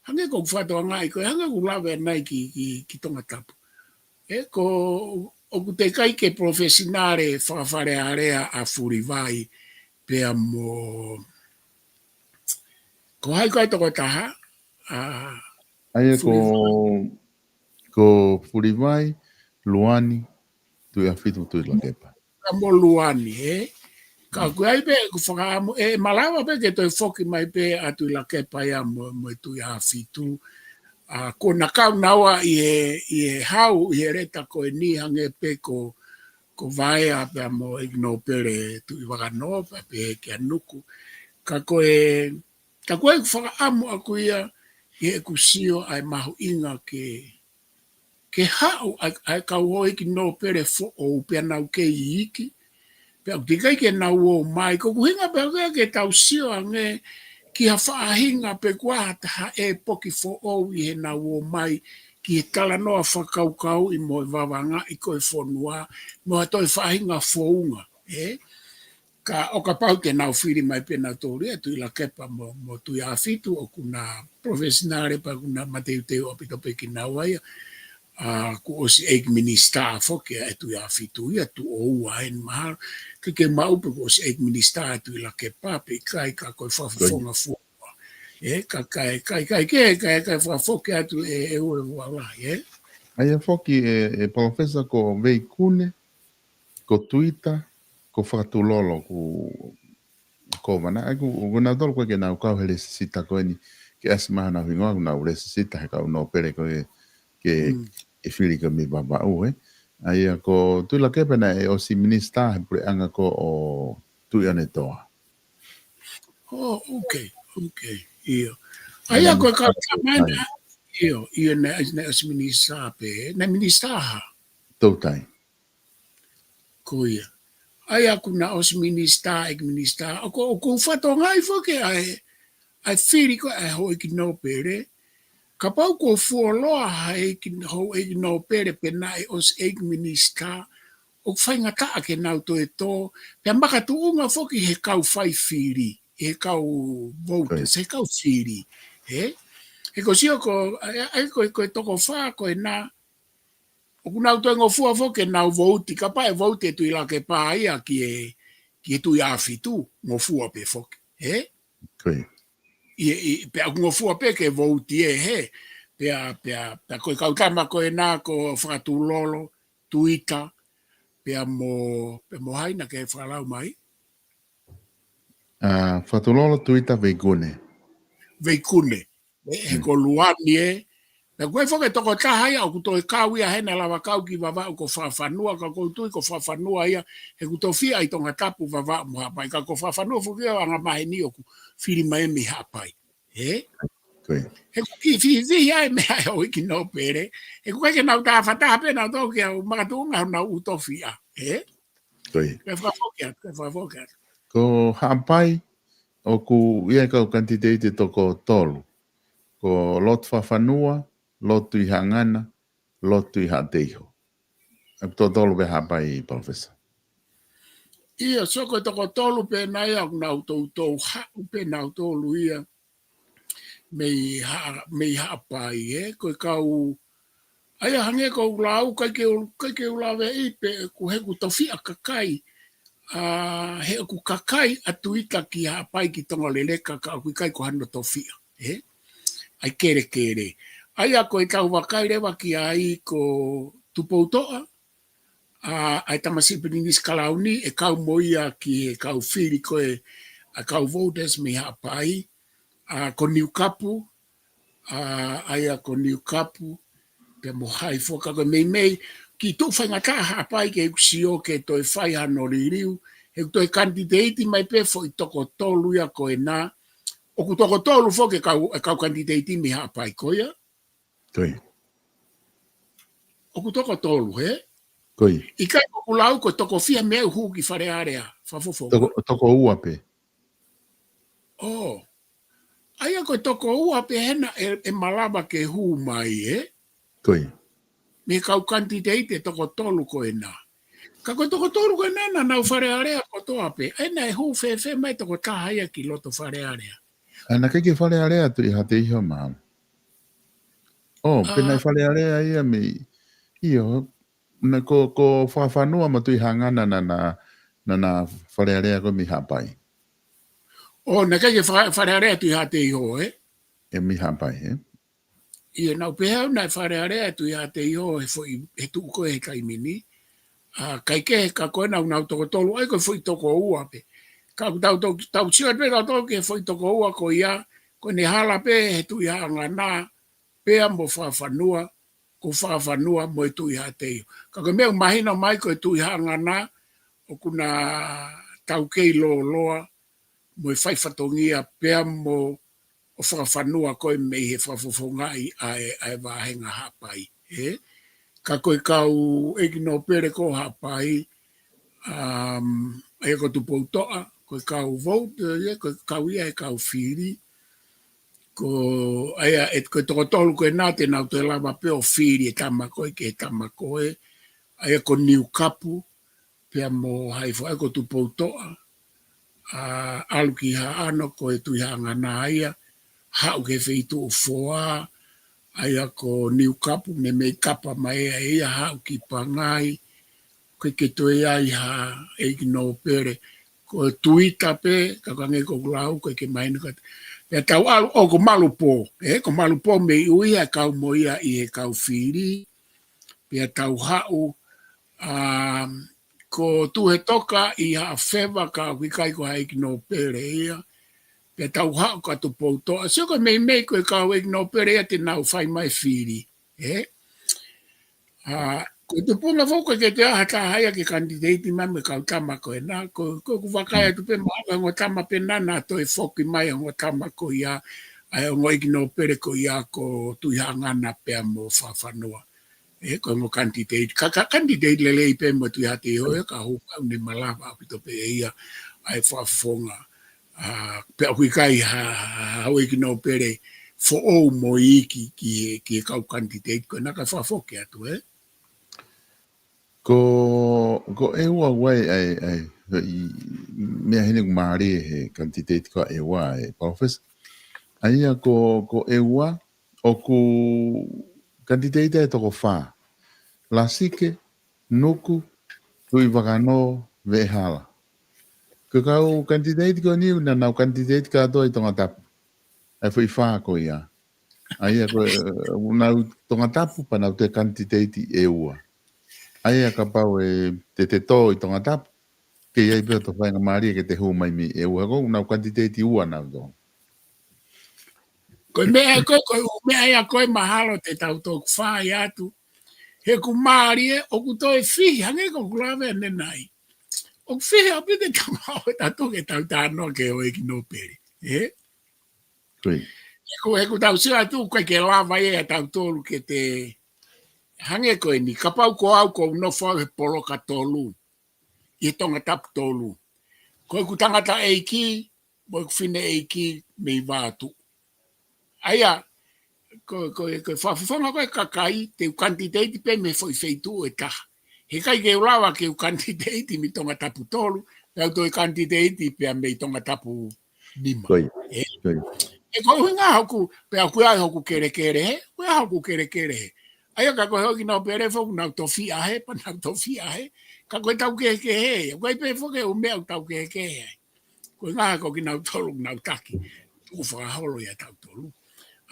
Hangē ko e fakatokangaʻi ko e hangē ʻoku lave ʻanenai ki, ki, ki Tongatapu. Ē, ko, ʻoku teʻeki ai ke professional fakafalealea ʻa Fulivai pea mo, ko hai ko e tokotaha, ʻa, ʻA ia ko, Fulivai. Ko Fulivai, Luani, Tuʻiʻāfitu, Tuʻilakepa. Ka mo Luani, ē? Ka ko e ʻai pē, ʻoku fakaʻamu, ʻe malava pē ke toe foki mai pē ʻa Tuʻilakepa ia mo, mo e Tuʻiʻāfitu. ʻA, ko ʻena kau naua ʻi he, ʻi he hau, ʻi he leta ko eni hangē pē ko, ko Vaea pea mo e ʻeiki nōpele Tuʻivakanō, pea pehē kia Nuku. Ka ko e, ka ko e ʻoku fakaʻamu ʻaku ia, ʻi heʻeku sio ʻa e mahuʻinga ke, ke haʻu ʻa e, ʻa e kau houʻeiki nōpele foʻou pea nau kei iiki. Pea ʻoku teʻeki ai ke nau ō mai. Ko ʻeku ʻuhinga pē ʻaku ia ke tau sio ange ki ha faʻahinga pe ko ha taha ʻepoki foʻou ʻi heʻenau ō mai ki he talanoa fakakaukauʻi mo e vavangaʻi ko e fonua, mo ha toe faʻahinga founga, ē? Ka ʻo kapau te nau fili mai pē nautolu ia Tuʻilakepa mo, mo Tuʻiʻāfitu ʻoku na professional pea ʻoku na mateuteu ʻaupito pē kinaua ia. ʻA, kuo ʻosi ʻeiki minisitā foki ʻa e Tuʻiʻāfitu ia, tuʻo ua eni mahalo. Ke ke maʻu pē kuo ʻosi ʻeiki minisitā ʻa Tuʻilakepa pe ʻikai ka ko e fakafofonga fua. Ē, ka, ka, ka, ka, ke, ka, ka fakafoki atu ʻe, ʻe ue ua lahi, ē? ʻA ia foki ʻe, ʻe Palōfesa ko Veikune, ko Tuita, ko Fakatulolo, ko, ko Vana, ʻa ia ko, ko nautolu ko ē ke nau kau he lēsisita ko eni, ke ʻasi mai honau hingoa, ko nau lēsisita he kau nōpele ko ē ke, ke fili ko ē mei Vavaʻu, ē. ʻA ia ko Tuʻilakepa naʻe ʻosi minisitā he puleʻanga ko ē ʻo Tuʻiʻonetoa. Oh, okay, okay, ʻio. ʻA ia ko e kau tamana, ʻio, ʻio, naʻe, naʻe ʻosi minisitā pē, naʻe minisitā ha? Toutai. Ko ia. ʻA ia ʻoku na ʻosi minisitā, ʻeiki minisitā, ʻoku, ʻoku ou fakatokangaʻi foki ʻa e, ʻa e fili ko ē ʻa e houʻeiki nōpele, kapau kuo fuoloa ha ʻeiki, houʻeiki nōpele pe naʻe ʻosi ʻeiki minisitā, ʻoku faingataʻa ke nau toe tō, pea makatuʻunga foki he kau fai fili, he kau vouti, he kau fili, ē? He ko e sio ko, ʻa, ʻa, ko, ko e toko fā ko ena, ʻoku nau toe ngofua foki ke nau vouti, kapau ʻe vouti ʻe Tuʻilakepa ia ki he, ki he Tuʻiʻāfitu, ngofua pē foki, ē? ʻI, ʻi, pea ʻoku ngofua pē ke vouti ē, hē. Pea, pea, pea ko e kau tama ko ena ko Fakatulolo, Tuita, pea mo, pea mo hai naʻa ke fakalau mai? ʻA, Fakatulolo, Tuita, Veikune. Veikune. Ē, he ko Luani ē. Pea ko e foki e tokotaha ia ʻoku toe kau ia hena lava kau ki Vavaʻu ko Fakafanua, ka ʻoku ou tui ko Fakafanua ia, he ʻoku tofiʻa ʻi Tongatapu, Vavaʻu mo Haʻapai, ka ko Fakafanua foki ia ʻoku anga maheni ʻoku fili mai mei Haʻapai. Ē? He ʻoku kiʻi fihifihi ʻa e meʻa ʻa e houʻeiki nōpele. He ʻoku ʻikai ke nau tāfataha pē nautolu ke ʻoua makatuʻunga honau ʻū tofiʻa. Ē? Ko ia. Ke fakafoki atu, ke fakafoki atu. Ko Haʻapai, ʻoku ʻi ai e kau kanititeiti toko tolu. Ko Lotu Fakafanua, Lotu Tuʻihaʻangana, Lotu Tuʻihaʻateiho. ʻOku toko tolu pē Haʻapai, Palōfesa. ʻIo, so ko e toko tolu pē ena ia ʻoku nau toutou haʻu pē nautolu ia mei Haʻa-, mei Haʻapai, ē, ko e kau, ʻa ia hangē ko ʻeku lau, ʻikai ke u-, ʻikai ke u laveʻi pe ʻoku, he ʻoku tofiʻa kakai, ʻa, he ʻoku kakai ʻa Tuita ki Haʻapai ki Tongaleleka ka ʻoku ʻikai ko hano tofiʻa, ē? ʻA e kelekele. ʻA ia ko e tau vakai leva ki ai ko Tupoutoʻa, ʻa, ʻa e tamasiʻi Pilinisi Kalauni, ʻe kau mo ia ki he kau fili ko ē, ʻa e kau voters mei Haʻapai, ʻa, ko Niukapu, ʻa, ʻa ia ko Niukapu, pea mo hai foki ka ko e meimei, kiʻi tuʻu faingataʻa Haʻapai ke ʻeku sio ke toe fai hano liliu, he ʻoku toe kanititeiti mai pē foʻi toko tolu ia ko ena, ʻoku toko tolu foki e kau, e kau kanititeiti mei Haʻapai ko ia. Ko ia. ʻOku toko tolu, hē? Ko ia. ʻIkai ʻoku lau ko e toko fiha mei ai ʻoku hū ki Fale Alea, Fakafofonga? Toko, toko ua pē. Oh. ʻA ia ko e toko ua pē hena ʻe, ʻe malava ke hū mai, ē? Ko ia. Mei he kau kanititeiti ʻe toko tolu ko ena. Ka ko e toko tolu ko ena naʻa nau Fale Alea kotoa pē. ʻA ia naʻe hū fēfē mai toko taha ia ki loto Fale Alea? ʻA ia naʻe ʻikai ke Fale Alea Tuʻi Haʻateiho mahalo. ʻŌ, pē naʻe Fale Alea ia mei, ʻio, naʻe ko, ko Fakafanua mo Tuʻi Haʻangana naʻa na, naʻa na Fale Alea ko ē mei Haʻapai. ʻŌ, naʻe ʻikai ke Fa-, Fale Alea Tuʻi Haʻateiho, ē? ʻE mei Haʻapai, ē? ʻIo, naʻa ku pehē au naʻe Fale Alea Tuʻi Haʻateiho he foʻi, he tuʻu ko ē he taimi ni. ʻA, kae kehe ka ko ena ʻoku nau toko tolu, ʻa ia ko e foʻi toko ua pē. Ka ʻoku tau, tau, tau sio pē tautolu ki he foʻi toko ua ko ia, ko ʻene hala pē he Tuʻi Haʻangana, pea mo Fakafanua, ko Fakafanua mo e Tuʻi Haʻateiho. Ka ko e meʻa ʻoku mahino mai ko e Tuʻi Haʻangana, ʻoku na taukei lōloa, mo e fai fatongia pea mo ʻo Fakafanua ko ē mei he fakafofongaʻi ʻa e, ʻa e vāhenga Haʻapai, ē? Ka ko e kau ʻeiki nōpele ko Haʻapai, um, ʻa ia ko Tupoutoʻa, ko e kau vouti, ē, ko e kau ia he kau fili, ko, ʻa ia, ʻe, ko e toko tolu ko ena te nau toe lava pē ʻo fili e tama ko ē ki he tama ko ē, ʻa ia ko Niukapu, pea mo Haʻapai, ko Tupoutoʻa, ʻa, ʻalu ki Haʻano ko e Tuʻi Haʻangana ia, haʻu ki he feituʻu foa, ʻa ia ko Niukapu ne mei kapa mai ʻa ia haʻu ki Pangai, ʻoku ʻikai ke toe ʻi ai ha ʻeiki nōpele, ko Tuita pē, ka ʻoku hangē ko ʻeku lau, ʻoku ʻikai ke mahino ka. Pea tau ʻalu, ʻo ko Malupō, ē, ko Malupō mei ʻUiha kau mo ia ʻi he kau fili, pea tau haʻu, um, ko Tuhetoka ʻi Haʻafeva ka ʻoku ʻikai ko ha ʻeiki nōpele ia. Pea tau haʻu ka Tupoutoʻa. Sio ko e meimei ko e kau ʻeiki nōpele ia te nau fai mai fili. Ē? ʻA, ko e tupuʻanga foki ko ē ke te aha taha ia ke kanititeiti mai mo e kau tama ko ena. Ko, ko ʻeku vakai atu pē mahalo ko e ongo tama pē naʻa na toe foki mai ongo tama ko ia. ʻA e ongo ʻeiki nōpele ko ia ko Tuʻi Haʻangana pea mo Fakafanua. Ē, ko e ongo kanititeiti, ka, ka kanititeiti lelei pē mo Tuʻi Haʻateiho ia, ka ʻoku ou kau ne malava ʻaupito pē ʻe ia ʻa e fakafofonga. ʻA, pea ʻoku ʻikai ha, ha, ha ʻeiki nōpele foʻou mo iiki ki he, ki he kau kanititeiti ko ena ka fakafoki atu, ē? Ko, ko ʻEua ʻoku ʻi ai, ʻa e, ʻa e, meʻa heni ʻoku mālie he kanititeiti ko ʻEua ē, Palōfesa. ʻA ia ko, ko ʻEua, ʻoku kanititeiti ʻe toko fā. Lasike, Nuku, Tuʻivakanō, Veʻehala. Ko e kau kanititeiti ko eni naʻa nau kanititeiti kātoa ʻi Tongatapu. ʻA e foʻi fā ko ia. ʻA ia ko e, ʻoku nau Tongatapu pea nau toe kanititeiti ʻEua. ʻA ia kapau ʻe te te tō ʻi Tongatapu, ke ʻi ai pē hoto faingamālie ke te hū mai mei ʻEua, ko ʻenau kanititeiti ua nautolu. Ko e meʻa ko ē, ko e ʻū meʻa ia ko ē mahalo te tau toki fai atu. He ʻoku mālie, ʻoku toe fihi, hangē ko ʻeku lave ʻanenai. ʻOku fihi ʻaupito e tama ʻo tautolu ke tau talanoa ki he ʻeiki nōpele. Ē? Ko ia. He ʻoku, he ʻoku tau sio atu ʻoku ʻikai ke lava ia ʻia tautolu ke te hangē ko eni, kapau ko au ʻoku ou nofo au he poloka tolu, ʻi he Tongatapu tolu. Ko ʻeku tangataʻeiki, mo ʻeku fineʻeiki mei Vatu. ʻA ia, ko, ko, ko e fakafofonga ko ē ʻa e kakai, te u kanititeiti pē mei he foʻi feituʻu ʻe taha. He ʻikai ke u lava ke u kanititeiti mei Tongatapu tolu, pea u toe kanititeiti pea mei Tongatapu nima. Ko ia, ē? Ko ia. Ē ko e ʻuhinga hoku, pea ʻoku ʻi ai hoku kelekele hē, ʻoku ʻi ai hoku kelekele hē. ʻA ia ka ko e ʻeiki nōpele foki ʻoku nau tofiʻa hē, pea nau tofiʻa hē. Ka ko e tau kehekehe, ʻoku ʻi ai pē foki e ʻū meʻa ʻoku tau kehekehe ai. Ko e ʻuhinga ko kinautolu ʻoku nau taki, tuku fakaholo ʻia tautolu.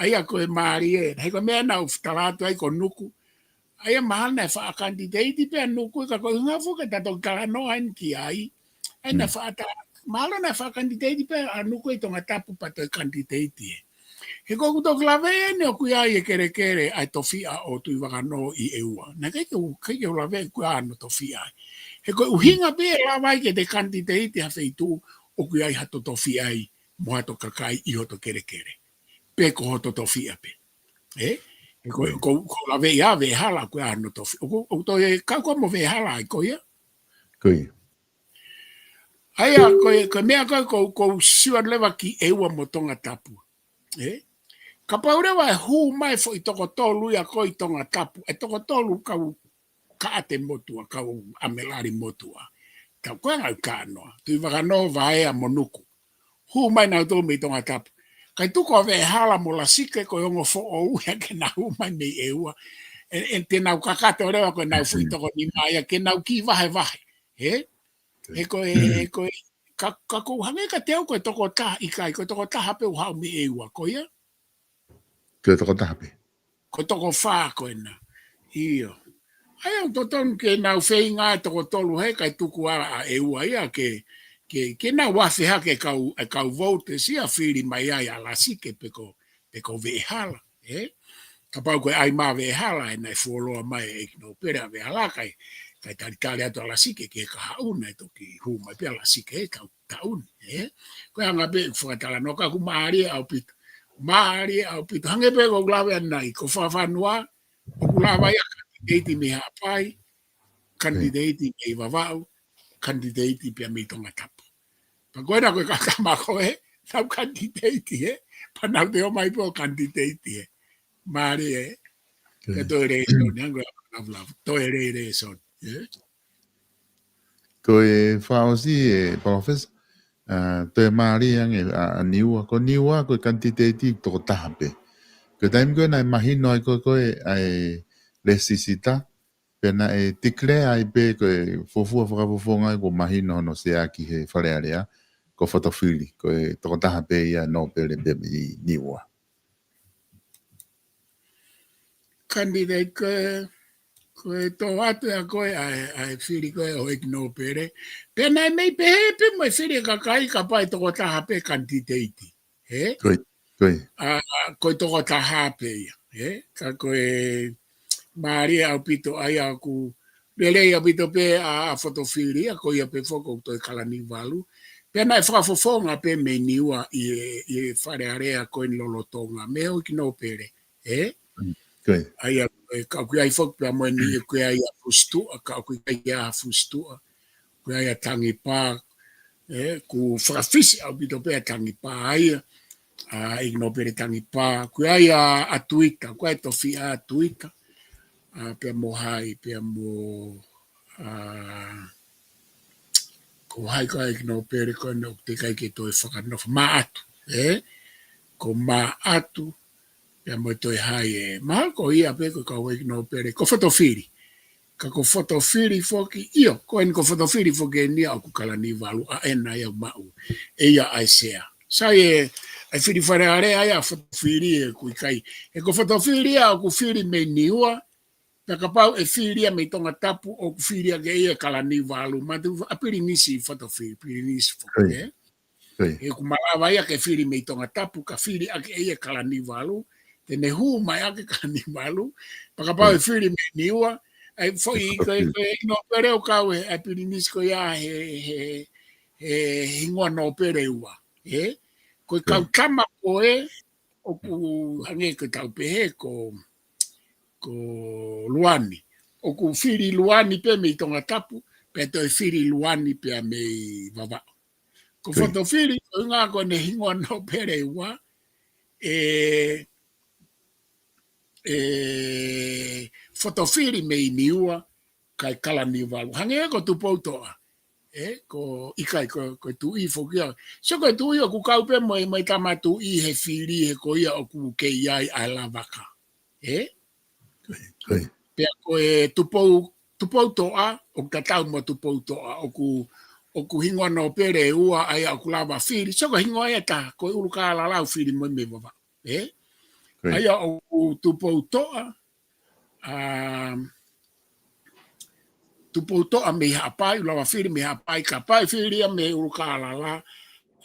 ʻA ia ko e mālie, he ko e meʻa naʻa ku tala atu ai ko Nuku. ʻA ia mahalo naʻe faʻa kanititeiti pē ʻa Nuku, ka ko e ʻuhinga foki ʻeta toki talanoa eni ki ai. ʻA ia naʻe faʻa ta-, mahalo naʻe faʻa kanititeiti pē ʻa Nuku ʻi Tongatapu pea toe kanititeiti ē. He ko ʻeku toki lave eni ʻoku ʻi ai e kelekele ʻa e tofiʻa ʻo Tuʻivakanō ʻi ʻEua. Naʻe ʻikai ke u, ʻikai ke u lave ʻoku ʻi ai hano tofiʻa ai. He ko e ʻuhinga pē ʻe lava ai ke te kanititeiti ha feituʻu ʻoku ʻi ai hato tofiʻa ai mo hato kakai ʻi hoto kelekele. Pe ko hoto tofiʻa pē. Ē? He ko, ko, ko e lave ia Veʻehala ʻoku ʻi ai hano tofiʻa. ʻOku, ʻoku toe kau koe mo Veʻehala ai ko ia? Ko ia. ʻA ia, ko e, ko e meʻa ko ē, ko, ko u sio atu leva ki ʻEua mo Tongatapu. ē? Kapau leva ʻe hū mai foʻi toko tolu ia ko ē ʻi Tongatapu, ʻe toko tolu kau Kaʻate motuʻa, kau ʻAmelali motuʻa. Tau ko e ngau kānoa. Tuʻivakanō, Vaea mo Nuku. Hū mai nautolu mei Tongatapu. Kae tuku ʻa Veʻehala mo Lasike ko e ongo foʻou ia ke na hū mai mei ʻEua. ʻE, ʻe te nau kakato leva ko e nau foʻi toko nima ia ke nau kiʻi vahevahe. Ē? He ko e, he ko e, ka, ka ʻoku hangē kiate au ko e toko taha, ʻikai, ko e toko taha pē ʻoku haʻu mei ʻEua, ko ia? Ko e toko taha pē. Ko e toko fā ko ena. ʻIo. ʻA ia ʻoku totonu ke nau feinga e toko tolu he kae tuku ʻa, ʻa ʻEua ia ke, ke, ke nau afe hake e kau, e kau vouti ʻe sia fili mai ai ʻa Lasike pe ko, pe ko Veʻehala, ē? Kapau ko e ʻai mai ʻa Veʻehala, ʻe naʻe fuoloa mai e ʻEiki Nōpele ʻa Veʻehala kae, kae talitali atu ʻa Lasike ke ka haʻu naʻe toki hū mai pē ʻa Lasike he taʻu, taʻu ni, ē? Ko e anga pē ʻeku fakatalanoa ka ʻoku mālie ʻaupito. Mālie ʻaupito. Hangē pē ko ʻeku lave ʻanenai, ko Fakafanua, ʻoku lava ia kanititeiti mei Haʻapai, kanititeiti mei Vavaʻu, kanititeiti pea mei Tongatapu. Pea ko ena ko e kakama ko ē, nau kanititeiti ē, pea nau toe ō mai pē ʻo kanititeiti ē. Mālie ē, pea toe lēsoni, hangē ko e lave lava, toe lēsoni, ē? Ko e fakaʻosi ē, Palōfesa, ʻa, toe mālie ange ʻa, ʻa Niua, ko Niua ko e kanititeiti toko taha pē. Ko e taimi ko ē naʻe mahino ai ko ē, ko ē ʻa e lēsisita, pea naʻe declare ai pē ko e fuofua fakafofonga ʻoku mahino hono seaki he Fale Alea, ko Fotofili, ko e toko taha pē ia Nōpele pē mei Niua. Kanititeiti ko e, ko e tō atu ia ko ē ʻa e, ʻa e fili ko ē ʻo e ʻEiki Nōpele. Pea naʻe mei pehē pē mo e fili ʻa e kakai kapau ʻe toko taha pē kanititeiti. Ē? Ko ia, ko ia. ʻA, ko e toko taha pē ia, ē? Ka ko e mālie ʻaupito ʻa ia ʻoku lelei ʻaupito pē ʻa, ʻa Fotofili, ʻa ko ia pē foki ʻoku toe Kalaniuvalu. Pea naʻe fakafofonga pē mei Niua ʻi he, ʻi he Fale Alea ko eni lolotonga, mei he ʻEiki Nōpele, ē? Mm, ko ia. ʻA ia, ē, ka ʻoku ʻi ai foki pea mo eni, ē, ʻoku ʻi ai ʻa Fusituʻa, ka ʻoku ʻikai ʻi ai ʻa Fusituʻa. Ko ia ʻa Tangipā, ē, ʻoku fakafisi ʻaupito pē ʻa Tangipā ia, ʻa e ʻEiki Nōpele Tangipā, ko ia ʻa, ʻa Tuita, ko ia ʻa e tofiʻa ʻa Tuita, ʻa, pea mo hai, pea mo, ʻa, ko hai ko ē ʻa e ʻEiki Nōpele ko ena ʻoku teʻeki ai ke toe fakanofo, Maʻatu, ē? Ko Maʻatu, pea mo e toe hai ē. Mahalo ko ia pē ko e kau ʻEiki Nōpele, ko Fotofili. Ka ko Fotofili foki, ʻio, ko eni ko Fotofili foki eni ia ʻoku Kalaniuvalu ʻa ena ia maʻu ʻe ia ʻa e sea. Sai ē, ʻa e fili Fale Alea ia ʻa Fotofili ē ʻoku ʻikai. He ko Fotofili ia ʻoku fili mei Niua, pea kapau ʻe fili ia mei Tongatapu ʻoku fili ʻaki ʻe ia Kalaniuvalu, ma tu ʻa Pilinisi Fotofili, Pilinisi foki, ē? Ko ia. He ʻoku malava ia ke fili mei Tongatapu, ka fili ʻaki ʻe ia Kalaniuvalu, te ne hū mai ʻaki Kalaniuvalu, pea kapau ʻe fili mei Niua, ʻa e foʻi ko e, ko e ʻEiki Nōpele ʻoku kau ē, ʻa e Pilinisi ko ia he, he, he hingoa Nōpele ua, ē? Ko e kau tama ko ē, ʻoku hangē ko e tau pehē ko, ko Luani. ʻOku fili Luani pē mei Tongatapu, pea toe fili Luani pea mei Vavaʻu. Ko Fotofili, ko e ʻuhinga ko ʻene hingoa Nōpele ua, ē, ē, Fotofili mei Niua, kae Kalaniuvalu. Hangē ko Tupoutoʻa. Ē, ko ʻikai ko, ko e tuʻi foki ia. So ko e tuʻi ʻoku kau pē mo e, mo e tama tuʻi he fili he ko ia ʻoku kei ʻi ai ʻa e lavaka. Ē? Ko ia. Pea ko e Tupou, Tupoutoʻa, ʻoku tatau mo Tupoutoʻa, ʻoku, ʻoku hingoa Nōpele ua ʻa ia ʻoku lava fili. So ko e hingoa ia ʻe taha, ko e ʻUlukālala ʻoku fili mo ia mei Vavaʻu. Ē? Ko ia. ʻA ia ʻoku Tupoutoʻa, ʻa, Tupoutoʻa mei Haʻapai, ʻoku lava fili mei Haʻapai, kapau ʻe fili ia mei ʻUlukālala,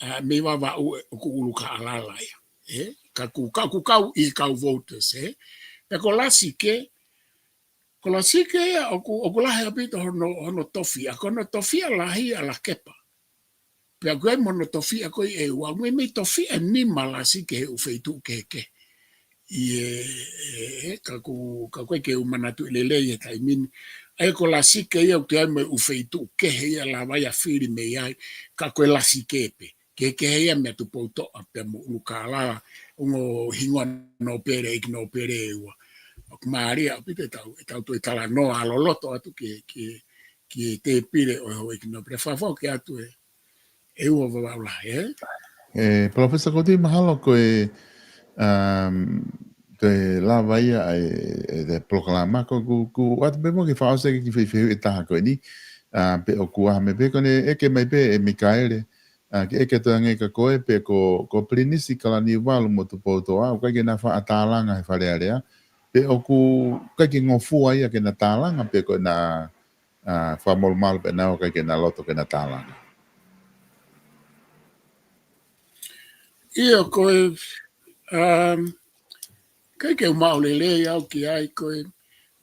ʻa, mei Vavaʻu ʻoku ʻUlukālala ia. Ē? Ka ʻoku, ka ʻoku kau ʻi he kau vouti, ē? Pea ko Lasike, ko Lasike ia ʻoku, ʻoku lahi ʻaupito hono, hono tofiʻa, ko hono tofiʻa lahi ʻa Lakepa. Pea ʻoku ʻi ai mo hono tofiʻa ko ē ʻe ua, ʻoku meimei tofiʻa ʻe nima Lasike he ʻū feituʻu kehekehe. ʻI he, ē, ka ʻoku, ka ʻoku ʻikai ke u manatuʻi lelei he taimi ni. ʻA ia ko Lasike ia ʻoku ʻi ai mo e ʻū feituʻu kehe ia lava ia fili mei ai, ka ko e Lasike pē. Kehekehe ia meia Tupoutoʻa pea mo ʻUlukālala, ongo hingoa nōpele, ʻeiki nōpele ʻe ua. ʻOku mālie ʻaupito ʻetau, ʻetau toe talanoa loloto atu ki he, ki he, ki he tēpile ʻo e houʻeiki nōpele. Fakafoki atu ē, ʻe ua Vavaʻu Lahi, ē? ʻE, Palōfesa Kouti, mahalo ko e, um, ko e lava ia ʻa e, ʻa e polokalama ko ʻeku, ʻoku ʻoatu pē mo ke fakaʻosi ki he fehuʻi ʻe taha ko eni, ʻa, pe ʻoku ʻi ai ha meʻa pē ko ʻene ʻeke mai pē ʻe Mikaele, ʻa, ke ʻeke atu ange kia koe pe ko, ko Pilinisi Kalaniuvalu mo Tupoutoʻa, ʻoku ʻikai ke na faʻa tālanga he Fale Alea, pe ʻoku ʻikai ke ngofua ia ke na tālanga pe ko ʻena, ʻa, fakamolumalu pē ʻenau ʻikai ke na loto ke na tālanga. ʻIo, ko e, um, ʻikai ke u maʻu lelei au ki ai, ko e,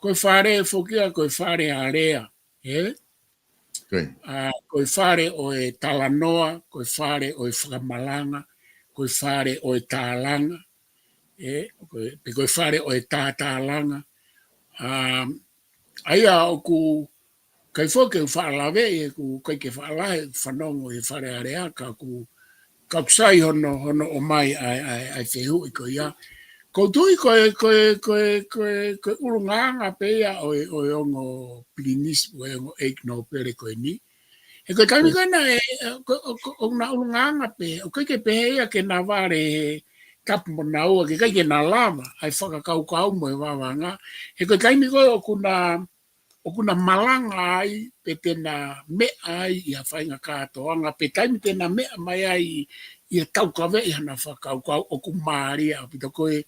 ko e fale foki ia, ko e Fale Alea, ē? Ko e. ʻA, ko e fale ʻo e talanoa, ko e fale ʻo e fakamalanga, ko e fale ʻo e tālanga, ē? Ko e, pe ko e fale ʻo e tātālanga. Um, ʻA ia ʻoku ʻikai foki ke u faʻa lave, ʻoku ʻikai ke faʻa lahi e fanongo he Fale Alea, ka ʻoku, ka ʻoku sai hono, hono ʻomai ʻa e, ʻa e, ʻa e fehuʻi ko ia. ʻOku ou tui ko e, ko e, ko e, ko e, ko e ʻulungaanga pē ia ʻo e, ʻo e ongo pilinisi, ʻo e ongo ʻeiki nōpele ko eni. He ko e taimi ko ena ē, ʻo, ʻo, ʻo, ʻoku na ʻulungaanga pē, ʻoku ʻikai ke pehē ia ke na vale he tapu mo naua, ke ʻikai ke na lava ʻa e fakakaukau mo e vavanga. He ko e taimi ko ē ʻoku na, ʻoku na malanga ai, pe te na meʻa ai ʻi ha faʻahinga kātoanga, pe taimi te na meʻa mai ai ʻi he taukaveʻi haʻana fakakaukau, ʻoku mālie ʻaupito. Ko e,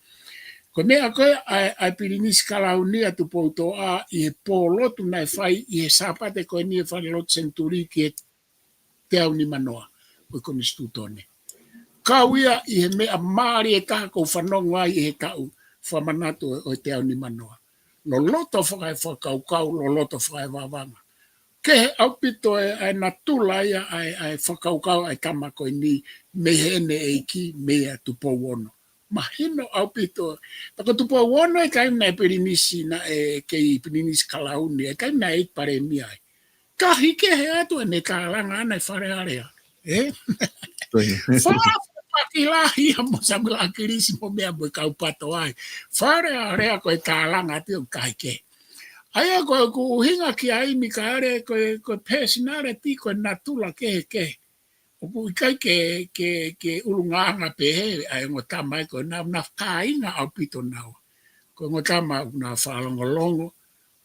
ko e meʻa ko ē ʻa e, ʻa e Pilinisi Kalauni ʻa Tupoutoʻa ʻi he pōlotu naʻe fai ʻi he Sāpate ko eni he Falelotu Senituli ki he teau nimanoa ʻo e Konisitūtone. Kau ia ʻi he meʻa mālie ʻe taha ʻoku ou fanongo ai ʻi he taʻu fakamanatu ʻo e teau nimanoa. Loloto fakaefakakaukau, loloto fakaevavanga. Kehe ʻaupito e, ʻa e natula ia ʻa e, ʻa e fakakaukau ʻa e tama ko eni mei heʻene ʻeiki, meia Tupou Ono. Mahino ʻaupito. Pea ko Tupou Ono e taimi naʻe pilinisi, naʻe kei pilinisi kalauni, e taimi naʻe ʻeiki palēmia ai. Kahi kehe atu ʻene tālanga ʻana ʻi Fale Alea. Ē? Ko ia. Fā, fā paki lahi ia mo Samuela ʻAkilisi mo meʻa mo e kau pato ai. Fale Alea ko e tālanga atu ʻoku kahi kehe. ʻA ia ko ʻeku ʻuhinga ki ai Mikaele ko e, ko e personality, ko e natula kehekehe. ʻOku ʻikai ke, ke, ke ʻulungaanga pehē ʻa e ongo tama ē ko ē, na, na kāinga ʻaupito naua. Ko e ongo tama ʻoku na fakalongolongo,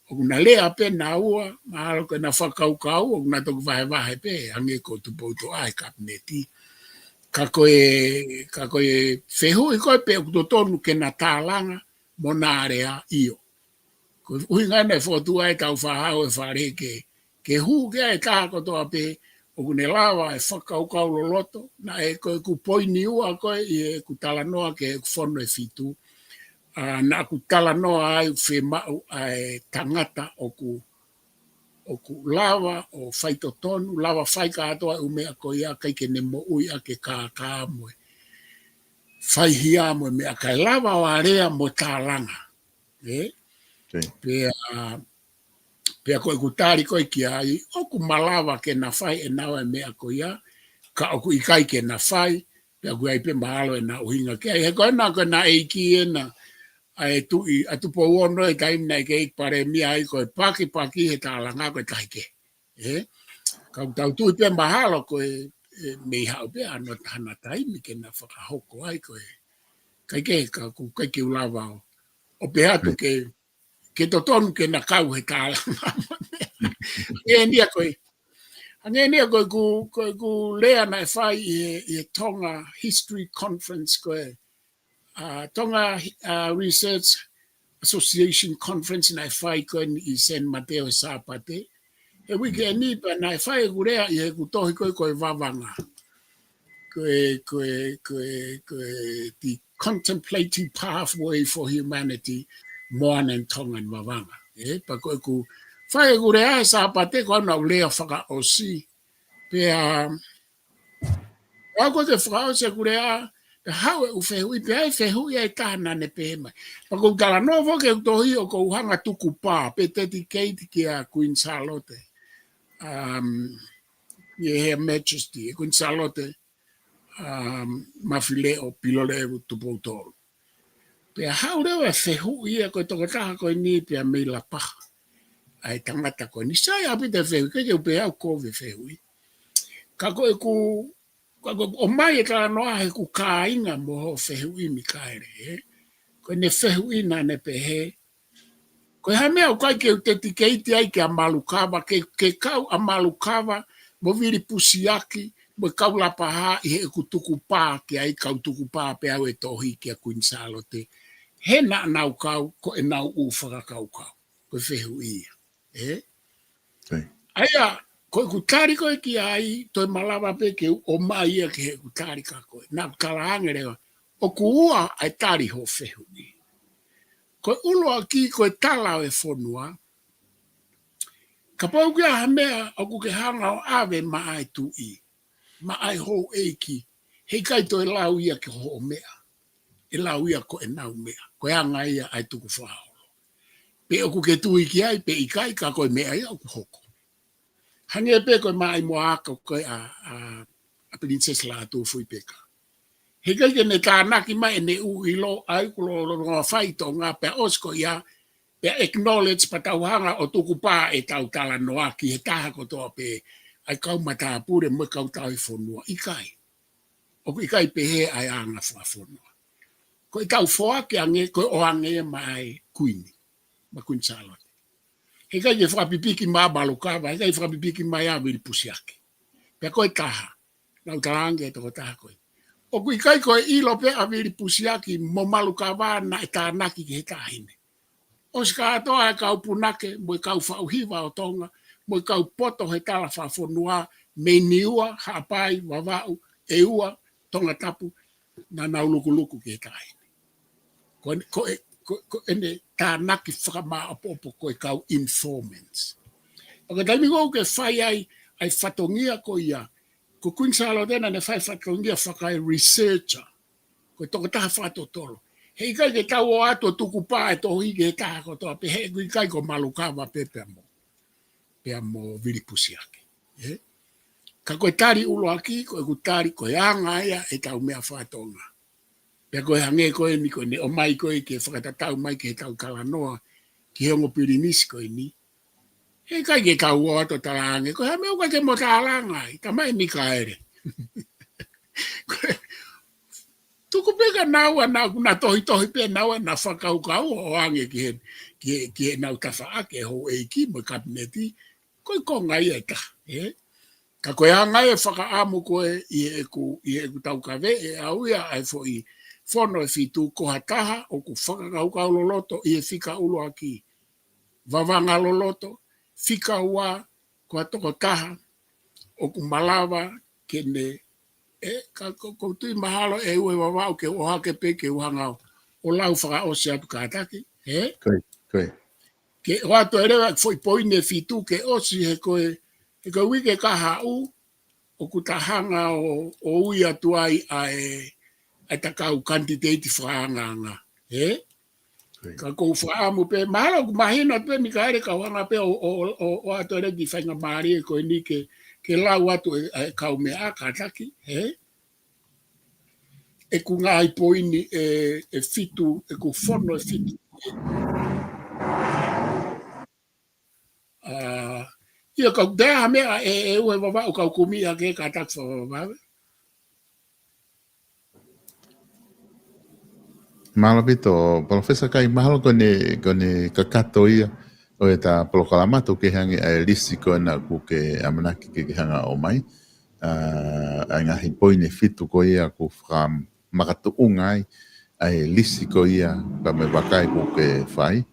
ʻoku na lea pē naua, mahalo ko ʻena fakakaukau, ʻoku na toki vahevahe pē, hangē ko Tupoutoʻa he kapineti. Ka ko e, ka ko e fehuʻi ko ē pe ʻoku totonu ke na tālanga mo na lea, ʻio. Ko e ʻuhinga naʻe fokotuʻu ai ʻetau fāʻaho ʻo e fale ke, ke hū ki ai e taha kotoa pē ʻoku ne lava e fakakaukau loloto, naʻe ko ʻeku poini ua ko ē ʻi heʻeku talanoa ki heʻeku fono ʻe fitu. ʻA, naʻá ku talanoa ai ʻoku fiemaʻu ʻa e tangata ʻoku, ʻoku lava ʻo faitotonu, lava fai kātoa e ʻū meʻa ko ia, ʻikai ke ne moʻui ʻaki e kākā mo e faihia mo e meʻa, kae lava ʻo alea mo tālanga. Ē? Pea, pea ko ʻeku tali ko ē ki ai, ʻoku malava ke na fai ʻenau e meʻa ko ia, ka ʻoku ʻikai ke na fai, pea ʻoku ʻi ai pē mahalo ʻena ʻuhinga ki ai. He ko ʻena, ko ʻena ʻeiki ʻena, ʻa e tuʻi, ʻa Tupou Ono e taimi naʻe kei palēmia ai ko e pakipaki he tālanga ko e kahi kehe. Ē? Ka ʻoku tau tui pē mahalo ko e, ē, mei haʻu pē ʻa hano, hana taimi ke na fakahoko ai ko e kahi kehe ka ʻoku ʻikai ke u lava ʻo, ʻo pehē atu ke, ke totonu ke na kau he tālanga. Hangē ni ia ko e, hangē ni ia ko ʻeku, ko ʻeku lea naʻe fai ʻi he, ʻi he Tonga History Conference ko e, ʻa, Tonga, ʻa, Research Association Conference naʻe fai ko eni ʻi San Mateo he Sāpate. He uike ni pea naʻe fai ʻeku lea ʻi heʻeku tohi ko ē ko e Vavanga. Ko e, ko e, ko e, ko e The Contemplative Pathway for Humanity, Moana and Tongan Vavanga. Ē, pea ko ʻeku fai ʻeku lea he Sāpate ko ʻena ʻeku lea fakaʻosi. Pea, ʻa, ko e fakaʻosi ʻeku lea, pea haʻu e ʻū fehuʻi, pea ʻi ai e fehuʻi ʻe taha naʻá ne pehē mai. Pea ʻoku ou talanoa foki ʻeku tohi ʻoku ou hanga tuku pā, pe dedicate kia Queen Sālote. Um, ʻi he Her Majesty, ʻe Queen Sālote, ʻa Mafileʻo Pilolevu Tupou Tolu. Pea haʻu leva e fehuʻi ia ko e tokotaha ko eni pea mei Lapaha. ʻA e tangata ko eni sai ʻaupito e fehuʻi, ʻikai ke u pehē au ko e fehuʻi. Ka ko ʻeku, ka ko ʻeku ʻomai e talanoa heʻeku kāinga mo hoʻo fehuʻi Mikaele, ē? Ko ʻene fehuʻi naʻa ne pehē, ko e hā e meʻa ʻoku ʻikai ke u tedikeiti ai kia Malukava, ke, ke kau ʻa Malukava, mo Vili Pusiaki, mo e kau Lapaha ʻi heʻeku tukupā ki ai, kau tukupā pē au e tohi kia Kuini Sālote. He naʻa nau kau, ko ʻenau ʻū fakakaukau. Ko e fehuʻi ia. Ē? ʻIo. ʻA ia, ko ʻeku tali ko ē ki ai, toe malava pē ke u ʻomai ia ki heʻeku tali kia koe. Naʻa ku talaange leva, ʻoku ua ʻa e tali hoʻo fehuʻi. Ko e ʻuluaki, ko e tala ʻo e fonua. Kapau ʻoku ʻi ai ha meʻa ʻoku ke hanga ʻo ʻave maʻa e tuʻi, maʻa e houʻeiki, heʻikai toe lau ia ke hoʻo meʻa. ʻE lau ia ko ʻenau meʻa. Ko e anga ia ʻa e tukufakaholo. Pe ʻoku ke tui ki ai, pe ʻikai, ka ko e meʻa ia ʻoku hoko. Hangē pē ko e maʻimoa ako ko ē ʻa, ʻa, ʻa Princess Lātūfuipeka. Heʻikai ke ne tānaki mai ʻene ʻū ʻilo ʻa ia ʻoku lolotonga fai ʻi Tonga pea ʻosi ko ia, pea acknowledge pea tau hanga ʻo tukupā ʻetau talanoa ki he taha kotoa pē ʻa e kau matāpule mo e kau tauhi fonua. ʻIkai. ʻOku ʻikai pehē ʻa e anga fakafonua. Ko ʻetau foaki ange, ko e ʻoange ia maʻa e Kuini, maʻa Kuini Sālote. Heʻikai ke fakapipiki maʻa Malukava, heʻikai fakapipiki maʻa ia Vili Pusiaki. Pea ko e taha, naʻa ku talaange ki he tokotaha ko ē. ʻOku ʻikai ko e ʻilo pē ʻa Vili Pusiaki mo Malukava naʻe tānaki ki he taʻahine. ʻOsi kātoa e kau punake, mo e kau faʻu hiva ʻo Tonga, mo e kau poto he tala fakafonua, mei Niua, Haʻapai, Vavaʻu, ʻEua, Tongatapu, naʻa nau lukuluku ki he taʻahine. Ko ʻene, ko e, ko, ko ʻene tānaki fakamāʻopoʻopo ko e kau informants. Pea ko e taimi ko ē ʻoku ke fai ai ʻa e fatongia ko ia, ko Kuini Sālote naʻa ne fai fatongia faka-researcher, ko e tokotaha fakatotolo. Heʻikai ke tau ō atu ʻo tukupā e tohi ki he taha kotoa pē, he ʻoku ʻikai ko Malukava pē pea mo, pea mo Vili Pusiaki. Ē? Ka ko e tali ʻuluaki, ko ʻeku tali, ko e anga ia ʻetau meʻa faka-Tonga. Pea ko e hangē ko eni ko ʻene ʻomai ko ē ke fakatatau mai ki heʻetau talanoa, ki he ongo pilinisi ko eni. Heʻikai ke tau ō atu ʻo talaange, ko e hā e meʻa ʻoku ʻikai ke mo tālanga ai, tamai Mikaele. Ko e, tuku pē kia naua naʻa, naʻa tohitohi pē naua naʻa fakakaukau ʻo ʻoange ki he, ki he, ki heʻenau tafaʻaki e houʻeiki mo e kapineti, ko e konga ia ʻe taha, ē? Ka ko e anga e fakaʻamu ko ē ʻi heʻeku, ʻi heʻeku taukaveʻi ʻe au ia ʻa e foʻi fono ʻe fitu, ko ha taha ʻoku fakakaukau loloto ʻi he fika ʻuluaki, vavanga loloto, fika ua, ko ha tokotaha ʻoku malava ke ne, ē, ka ko, ko u tui mahalo ʻe ʻUe Vavaʻu ke u ʻohake pē ke u hanga ʻo lau fakaʻosi atu kātaki, ē? Ko ia, ko ia. Ke ʻoatu ʻe leva foʻi poini ʻe fitu ke ʻosi he ko e, he ko e uike kahaʻu, ʻoku ta hanga ʻo, ʻo ui atu ai ʻa e, ʻa e ta kau kanititeiti fakaangaanga, ē? Ko ia. Ka ko u fakaʻamu pē, mahalo ʻoku mahino pē Mikaele ka u hanga pē ʻo, ʻo, ʻo, ʻo ʻoatu ʻe leva e kiʻi faingamālie ko eni ke, ke lau atu e, e kaumeʻa kātaki, ē? ʻEku ngaahi poini ʻe, ʻe fitu, ʻeku fono ʻe fitu. ʻA, ʻio, ka u pehē ha meʻa ʻe, ʻe ʻUe Vavaʻu ka u kumi ʻa ke kātaki fakavavevave. Mālō ʻaupito, Palōfesa, kai mahalo ko ʻene, ko ʻene kakato ia ʻo ʻeta polokalama, tuku ke hangē ʻa e lisi ko ena ʻoku ke ʻamanaki ke, ke hanga ʻo ʻomai. ʻA, ʻa e ngaahi poini ʻe fitu ko ia ʻoku fakamakatuʻunga ai ʻa e lisi ko ia pea mo e vakai ʻoku ke fai.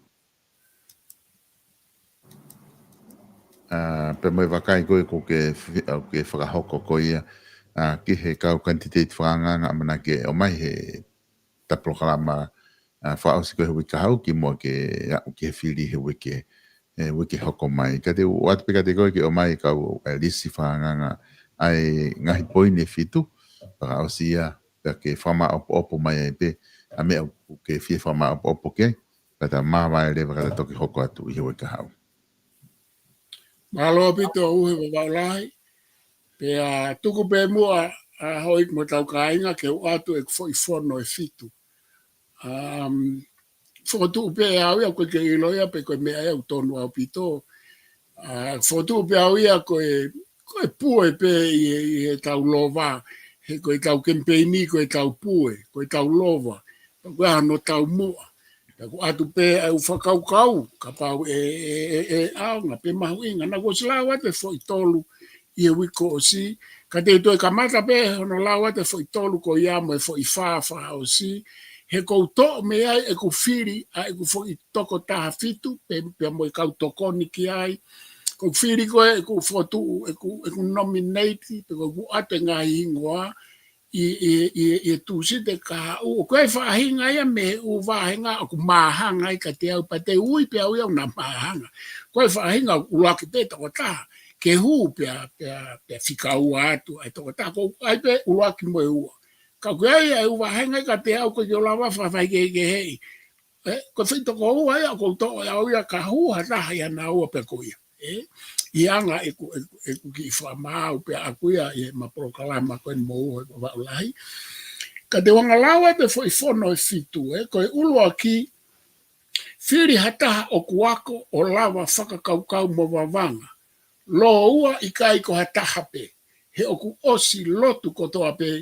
ʻA, pea mo e vakai ko ē ʻoku ke fi-, ʻoku ke fakahoko ko ia, ʻa, ki he kau kanititeiti fakaangaanga ʻamanaki ke ʻomai heʻeta polokalama, ʻa, fakaʻosi ko ē he uike kahaʻu kimuʻa ke aʻu ki he fili he uike, he uike hoko mai. Ka te u ʻoatu pē kiate koe ke ʻomai e kau, e lisi fakaangaanga ʻa e ngaahi poini ʻe fitu, fakaʻosi ia, pea ke fakamaʻopoʻopo mai ai pē ʻa e meʻa ʻoku ke fie fakamaʻopoʻopo ki ai, pea ta māvae leva ka ta toki hoko atu ʻi he uike kahaʻu. Mālō ʻaupito ʻUe Vavaʻu Lahi. Pea tuku pē muʻa ʻa Hoik mo tau kāinga ke u ʻoatu ʻeku foʻi fono ʻe fitu. Um, fokotuʻu pē au ia, ʻoku ʻikai ke u ʻilo ia pe ko e meʻa ia ʻoku tonu ʻaupito. Uh, fokotuʻu pē au ia ko e, ko e pue pē ʻi he, ʻi he tau lova, he ko e tau kemipeini, ko e tau pue, ko e tau lova, pea ko e hano tau muʻa. Pea ʻoku ʻoatu pē ʻeku fakakaukau, kapau ʻe, ʻe, ʻe, ʻe ʻaonga pe mahuʻinga, naʻá ku ʻosi lau atu e foʻi tolu ʻi he uike kuo ʻosi, ka te u toe kamata pē hono lau atu e foʻi tolu ko ia mo e foʻi fā fakaʻosi, he ʻoku ou toʻo mei ai ʻeku fili ʻa ʻeku foʻi toko taha fitu, pe, pea mo e kau tokoni ki ai. ʻOku ou fili ko ē ʻeku fokotuʻu, ʻeku, ʻeku nominate, pe ko ʻeku ʻoatu e ngaahi hingoa, ʻi, ʻi, ʻi, ʻi he Tūsite kahaʻu, ʻoku ʻi ai e faʻahinga ia mei he ʻū vāhenga ʻoku māhanga ai kiate au, pea te u ui pē au ia ʻoku na māhanga. ʻOku ʻi ai e faʻahinga ʻuluaki pē toko taha, ke hū pea, pea, pea fika ua atu ʻa e toko taha, ʻoku ʻi ai pē ʻuluaki mo e ua. Ka ʻoku ʻi ai e ʻū vāhenga ia kiate au ʻoku ʻikai ke u lava fakafaikehekeheʻi. ʻE, ko e foʻi toko ua ia ʻoku ou toʻo ʻe au ia ka hū ha taha ʻi he ʻaho ua pē ko ia. ʻE, ʻi he anga ʻeku, ʻeku, ʻeku kiʻi fakamaau pē ʻaʻaku ia ʻi heʻema polokalama ko eni mo Uho ʻi Vavaʻu Lahi. Ka te u hanga ʻo lau atu e foʻi fono ʻe fitu, ʻe, ko e ʻuluaki, fili ha taha ʻoku ako ʻo lava fakakaukau mo vavanga. Lōua ʻikai ko ha taha pē, he ʻoku ʻosi lotu kotoa pē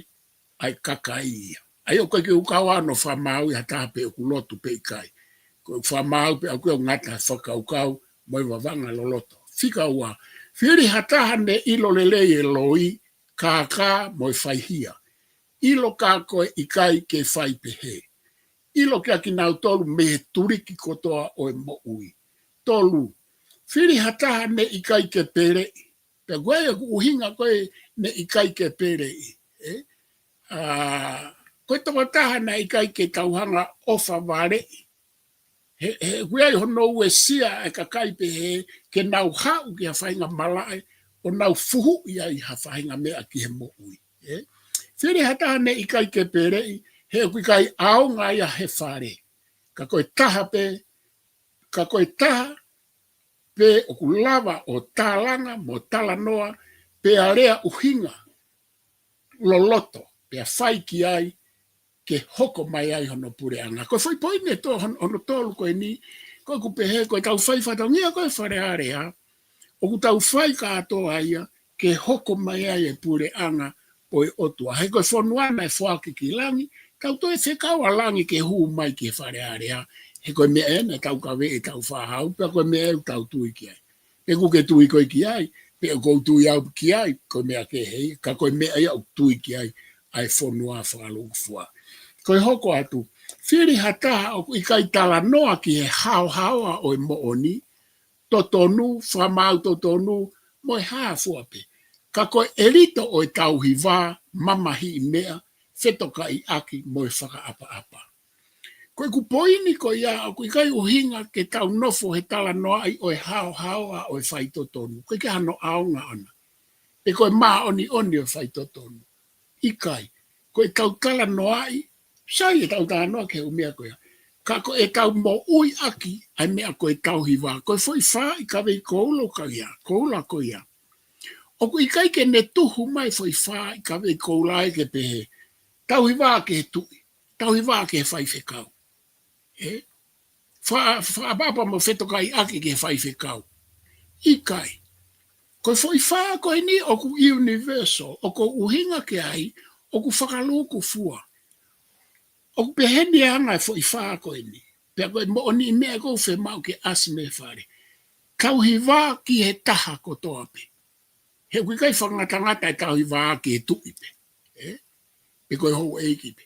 ʻa e kakai ia. ʻA ia ʻoku ʻikai ke u kau ʻo fakamaauʻi ha taha pe ʻoku lotu pe ʻikai. ʻOku ou fakamaau pē ʻaʻaku ia ʻoku ngata he fakakaukau mo e vavanga loloto. Fika ua, fili ha taha ne ʻilo lelei e loi, kākā mo e faihia. ʻIlo ka ko e ʻikai ke fai pehē. ʻIlo kiate kinautolu mei he tuliki kotoa ʻo e moʻui. Tolu, fili ha taha ne ʻikai ke peleʻi. Pea ko e ʻuhinga ko ē ne ʻikai ke peleʻi, ʻe? ʻA, ko e tokotaha naʻe ʻikai ke tau hanga ʻo ʻofa valeʻi. He, he ʻoku ʻi ai hono uesia e kakai pehē ke nau haʻu ki ha faʻahinga malaʻe ʻo nau fuhuʻi ai ha faʻahinga meʻa ki he moʻui, ʻe? Fili ha taha ne ʻikai ke peleʻi, he ʻoku ʻikai ʻaonga ia he fale. Ka ko e taha pē, ka ko e taha pē ʻoku lava ʻo tālanga mo talanoa, pea lea ʻuhinga loloto, pea fai ki ai, ke hoko mai ai hono puleʻanga. Ko e foʻi poini ʻe tō hono, hono tolu ko eni, ko ʻeku pehē, ko e tau fai fatongia ko e Fale Alea, ʻoku tau fai kātoa ia, ke hoko mai ai e puleʻanga ʻo e ʻOtua. He ko e fonua naʻe foaki ki langi, tau toe fekau ʻa langi ke hū mai ki he Fale Alea. He ko e meʻa ena ʻe tau kave ʻe tau fāhau, pea ko e meʻa ʻoku tau tui ki ai. Pe ʻoku ke tui koe ki ai, pe ʻoku ou tui au ki ai, ko e meʻa kehe ia, ka ko e meʻa ia ʻoku tui ki ai, ʻa e fonua fakalūkufua. Ko e hoko atu, fili ha taha ʻoku ʻikai talanoa ki he haohaoa ʻo e moʻoni, totonu, fakamaau totonu, mo e hā fua pē. Ka ko e ʻelito ʻo e tauhi vā, mamahiʻi meʻa, fetokaʻiʻaki mo e fakaʻapaʻapa. Ko ʻeku poini ko ia ʻoku ʻikai ʻuhinga ke tau nofo he talanoaʻi ʻo e haohaoa ʻo e faitotonu. ʻOku ʻikai ke hano ʻaonga ʻona. Pe ko e māʻoniʻoni ʻo e faitotonu. ʻIkai. Ko e tau talanoaʻi, sai e tau talanoa ki he ʻū meʻa ko ia. Ka ko e tau moʻuiʻaki ʻa e meʻa ko e tauhi vā. Ko e foʻi fā ʻi kavei koula ko ia, koula ko ia. ʻOku ʻikai ke ne tuhu mai foʻi fā ʻi kavei koula ē ke pehē, tauhi vā ki he tuʻi, tauhi vā ki he faifekau. ʻE? Fa-, fakaʻapaʻapa mo fetokaʻiʻaki ki he faifekau. ʻIkai. Ko e foʻi fā ko eni ʻoku universal, ʻoku ou ʻuhinga ki ai, ʻoku fakalūkufua. ʻOku pehē ni e anga e foʻi fā ko eni. Pea ko e moʻoniʻi meʻa ʻoku ou fiemaʻu ke ʻasi mei fale. Tauhi vā ki he taha kotoa pē. He ʻoku ʻikai fakangatangata e tauhi vā ki he tuʻi pē. ʻE? Pe ko e houʻeiki pē.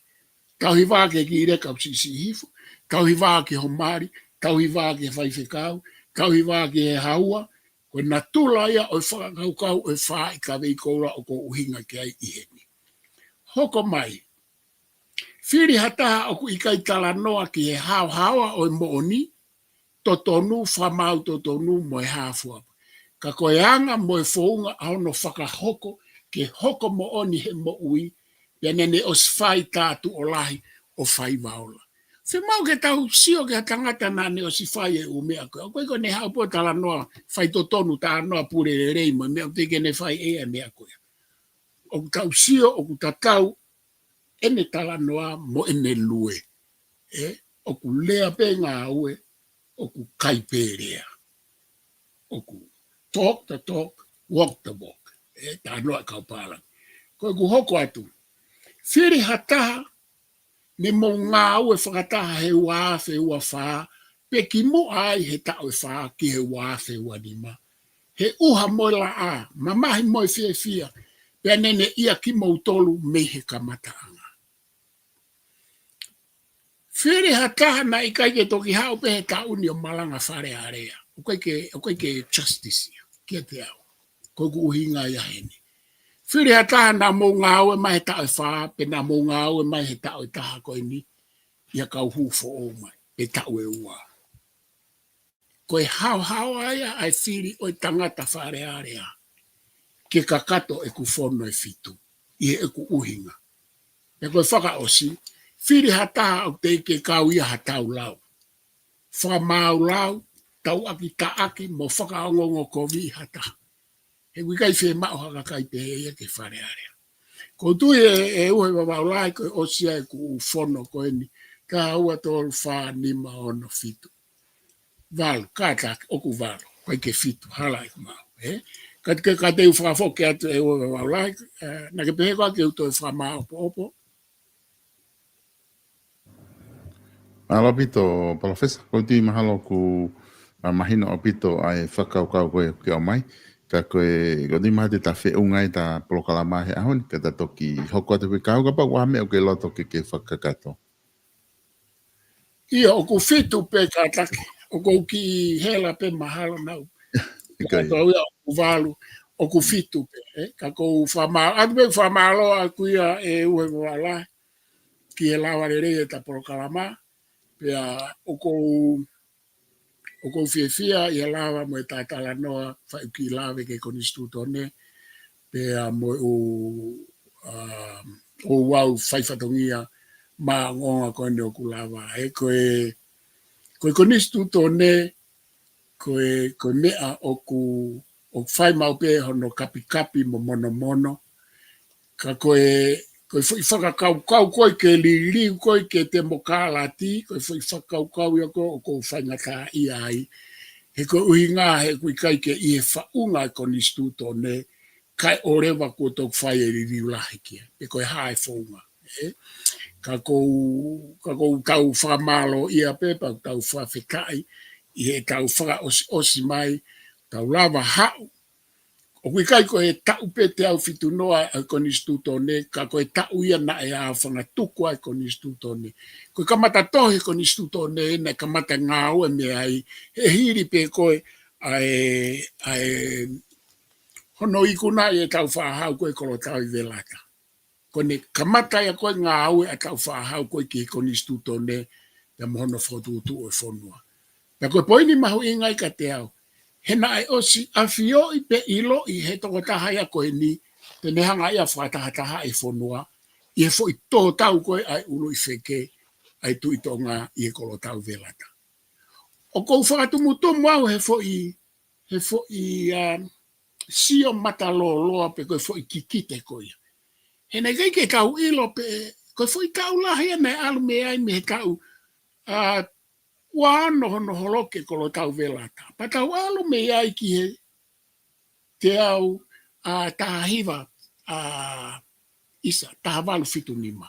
Tauhi vā ki he kiʻi leka ʻoku siʻisiʻi hifo. Tauhi vā ki ho mali. Tauhi vā ki he faifekau. Tauhi vā ki he haua. Ko e natula ia ʻo e fakakaukau ʻo e fā ʻi kavei koula ʻoku ou ʻuhinga ki ai ʻi heni. Hoko mai. Fili ha taha ʻoku ʻikai talanoa ki he haohaoa ʻo e moʻoni, totonu, fakamaau totonu, mo e hā fua pē. Ka ko e anga mo e founga ʻa hono fakahoko, ke hoko moʻoni he moʻui, pea naʻa ne ʻosi fai tā tuʻo lahi ʻo faiva ola. Fiemaʻu ke tau sio ki ha tangata naʻa ne ʻosi fai e ʻū meʻa ko ē. ʻOku ʻikai ko ʻene haʻu pē ʻo talanoa faitotonu, talanoa pule lelei mo e meʻa ʻoku teʻeki ke ne fai ʻe ia e meʻa ko ia. ʻoku tau sio, ʻoku tatau ʻene talanoa mo ʻene lue. ʻE, ʻoku lea pē ngāue, ʻoku kai pē lea. ʻOku talk the talk, walk the walk. ʻE, talanoa e kau pālangi. Ko ʻeku hoko atu. Fili ha taha, ne mou ngāue fakataha he ua afe ua fā, pe kimuʻa ai he taʻu ʻe fā ki he ua afe ua nima. He ʻuha mo e laʻā, mamahi mo e fiefia, pea neneʻia kimoutolu mei he kamataʻanga. Fili ha taha naʻe ʻikai ke toki haʻu pē he taʻu ni ʻo malanga Fale Alea. ʻOku ʻikai ke, ʻoku ʻikai ke justice ia, kiate au. Ko ʻeku ʻuhinga ia heni. Fili ha taha naʻa mou ngāue mai he taʻu ʻe fā, pe naʻa mou ngāue mai he taʻu ʻe taha ko eni, ʻi he kau hū foʻou mai, pe taʻu ʻe ua. Ko e haohaoa ia ʻa e fili ʻo e tangata Fale Alea ke kakato ʻeku fono ʻe fitu, ʻi heʻeku ʻuhinga. Pea ko e fakaʻosi, fili ha taha ʻoku teʻeki ke kau ia ha taulau. Fakamaau lau, tauʻaki taʻaki, mo fakaongoongo kovi ha taha. He ʻoku ʻikai fiemaʻu ha kakai pehē ia ki he Fale Alea. ʻOku ou tui ʻe, ʻe Uhe Vavaʻu Lahi ko e ʻosi ia ʻeku fono ko eni, taha ua tolu fā nima ono fitu. Valu, kātaki, ʻoku valu, ʻikai ke fitu, hala ʻeku maʻu, ē? Ka te, ka te u fakafoki atu ʻe Uhe Vavaʻu Lahi, ē, naʻa ke pehē koā ke u toe fakamāʻopoʻopo? Mālō ʻaupito, Palōfesa, ʻoku ou tui mahalo ʻoku, ā, mahino ʻaupito ʻa e fakakaukau ko ē ke ʻomai. Ka ko e, ʻoku ou tui mahalo te ta feʻunga ʻi heʻeta polokalama he ʻaho ni, ka ta toki hoko atu pē kau kapau ʻoku ʻi ai ha meʻa ʻoku ke loto ke, ke fakakakato. ʻIo, ʻoku fitu pē kātaki, ʻoku ou kiʻi hela pē mahalo naʻa ku. ʻIkai. Kātaki ia ʻoku valu, ʻoku fitu pē, ē? Ka ʻoku ou fakamā-, atu pē fakamālō atu ia ʻe Uhe Vavaʻu Lahi ki he lava lelei ʻeta polokalama, pea ʻoku ou, ʻoku ou fiefia ʻi he lava mo ʻeta talanoa fai ʻeku kiʻi lave ki he Konisitūtone, pea mo ʻeku, ā, ʻoku ou fai fatongia maʻongoʻonga ko eni ʻoku lava. Ē, ko e, ko e Konisitūtone, ko e, ko e meʻa ʻoku, ʻoku fai maʻu pē hono kapikapi mo monomono. Ka ko e, ko e foʻi fakakaukau ko ē ke liliu ko ē ki he temokalati, ko e foʻi fakakaukau ia ko ē ʻoku ou faingataʻaʻia ai. He ko e ʻuhinga he ʻoku ʻikai ke ʻi he faʻunga e Konisitūtone, kae ʻoua leva kuo toki fai e liliu lahi ki ai. Pe ko e hā e founga, ē? Ka ʻoku ou, ka ʻoku ou tau fakamālōʻia pē, pea ʻoku tau fakafetaʻi ʻi heʻetau fakaʻosiʻosi mai, tau lava haʻu. ʻOku ʻikai ko e taʻu pē teau fitu noa ʻa e Konisitūtone, ka ko e taʻu ia naʻe ʻā fanga tuku ai e Konisitūtone. Ko e kamata tohi e Konisitūtone, naʻe kamata ngāue mei ai, he hili pē ko ē ʻa e, ʻa e, hono ikunaʻi ʻe Tāufaʻāhau ko ē Kolotauivelata. Ko ʻene kamata ia ko ē ngāue ʻa Tāufaʻāhau ko ē ki he Konisitūtone, pea mo hono fokotuʻutuʻu e fonua. Pea ko e poini mahuʻinga ia kiate au. He naʻe ʻosi ʻafioʻi pea ʻiloʻi he tokotaha ia ko eni, te ne hanga ia ʻo fakatahatahaʻi e fonua, ʻi he foʻi tō tau ko ē ʻa e ʻuluʻi feke ʻa e Tuʻi Tonga ʻi he Kolotauivelata. ʻOku ou fakatumutumu au he foʻi, he foʻi, ā, sio mata lōloa pe ko e foʻi kikite ko ia. He naʻe ʻikai ke tau ʻilo pē, ko e foʻi taʻu lahi ia naʻe ʻalu mei ai mei he taʻu, ā, ua ono hono holoki e Kolotauivelata. Pea tau ʻalu mei ai ki he teau, ā, taha hiva, ā, ʻisa, taha valu fitu nima.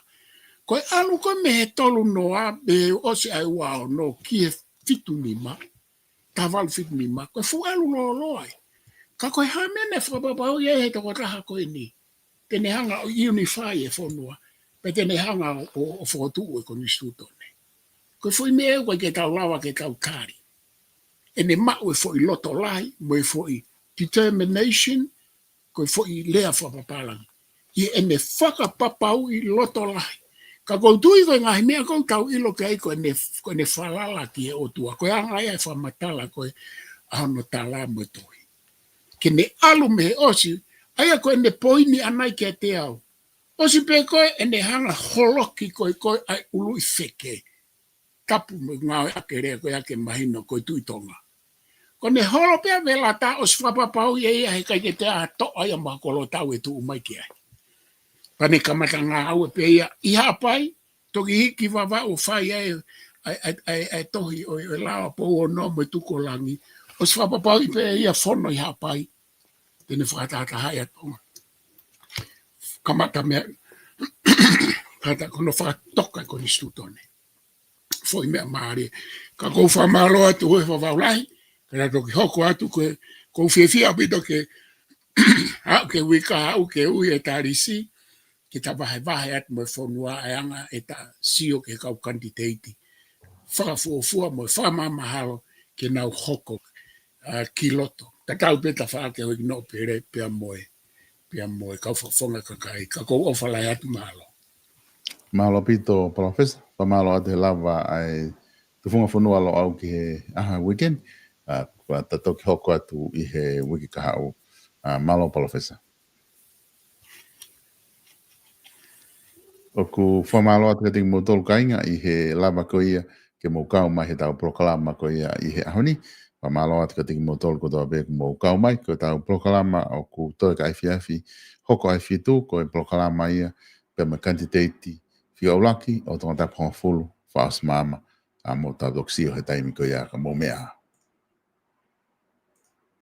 Ko e ʻalu ko ē mei he tolu noa, mei he ʻosi ʻa e ua ono ki he fitu nima, taha valu fitu nima, ko e fuʻu ʻalu lōloa ia. Ka ko e hā e meʻa naʻe fakapapauʻi ai he tokotaha ko eni, te ne hanga ʻo unify e fonua, pea te ne hanga ʻo, ʻo, ʻo fokotuʻu e Konisitūtone. Ko e foʻi meʻa ʻoku ʻikai ke tau lava ke tau tali. ʻEne maʻu e foʻi loto lahi, mo e foʻi determination, ko e foʻi lea fakapapālangi. ʻI heʻene fakapapauʻi loto lahi. Ka ʻoku ou tui ko e ngaahi meʻa ʻoku tau ʻilo ki ai ko ʻene, ko ʻene falala ki he ʻOtua. Ko e anga ia e fakamatala ko ē ʻa hono tala mo e tohi. Ke ne ʻalu mei he ʻosi, ʻa ia ko ʻene poini ʻana ia kiate au. ʻOsi pē ko ē ʻene hanga holoki ko ē ko ē ʻa e ʻuluʻi feke. Tapu mo e ngāueʻaki e lea ko ē ʻa ia ke mahino ko e Tuʻi Tonga. Ko ʻene holo pē ʻa Velata ʻosi fakapapauʻi ʻe ia he ʻikai ke toe ʻi ai ha toʻa ia mo ha kolotau ʻe tuʻu mai ki ai. Pea ne kamata ngāue pē ia ʻi Haʻapai, toki hiki Vavaʻu ʻo fai ai ʻa e, ʻa e, ʻa e, ʻa e tohi ʻo e, ʻo e Lao Pou Ono mo e Tukulangi. ʻOsi fakapapauʻi pē ia fono ʻi Haʻapai. Te ne fakatahatahaʻi ʻa Tonga. Kamata meʻa, kamata ko hono fakatoka e konisitūtone. Foʻi meʻa mālie. Ka ʻoku ou fakamālō atu ʻe Vavaʻu Lahi, ka ta toki hoko atu ko e, ʻoku ou fiefia ʻaupito ke, aʻu ki he uike kahaʻu ke ui e Talisi, ke ta vahevahe atu mo e fonua ʻa e anga ʻeta sio ki he kau kanititeiti fakafuofua mo e fakamāmahalo ke nau hoko, ʻa, ki loto. Tatau pē tafaʻaki ʻo e Nōpele pea mo e, pea mo e kau fakafofonga kakai. Ka ʻoku ou ʻofa lahi atu, mālō. Mālō ʻaupito, Palōfesa. Fakamālō atu he lava ʻa e Tufunga Fonua Loʻau ki he ʻaho weekend. ʻA, ka ta toki hoko atu ʻi he uike kahaʻu. ʻA, mālō, Palōfesa. ʻOku fakamālō atu kiate kimoutolu kāinga ʻi he lava ko ia ke mou kau mai heʻetau polokalama ko ia ʻi he ʻaho ni. Fakamālō atu kiate kimoutolu kotoa pē kuo mou kau mai. Ko ʻetau polokalama ʻoku toe ka efiafi, hoko ʻa e fitu, ko e polokalama ia pea mo e kanititeiti fika ʻuluaki ʻo Tongatapu hongofulu, Faʻaʻosi Maama. ʻA, mou tau toki sio he taimi ko ia ka mou meʻa.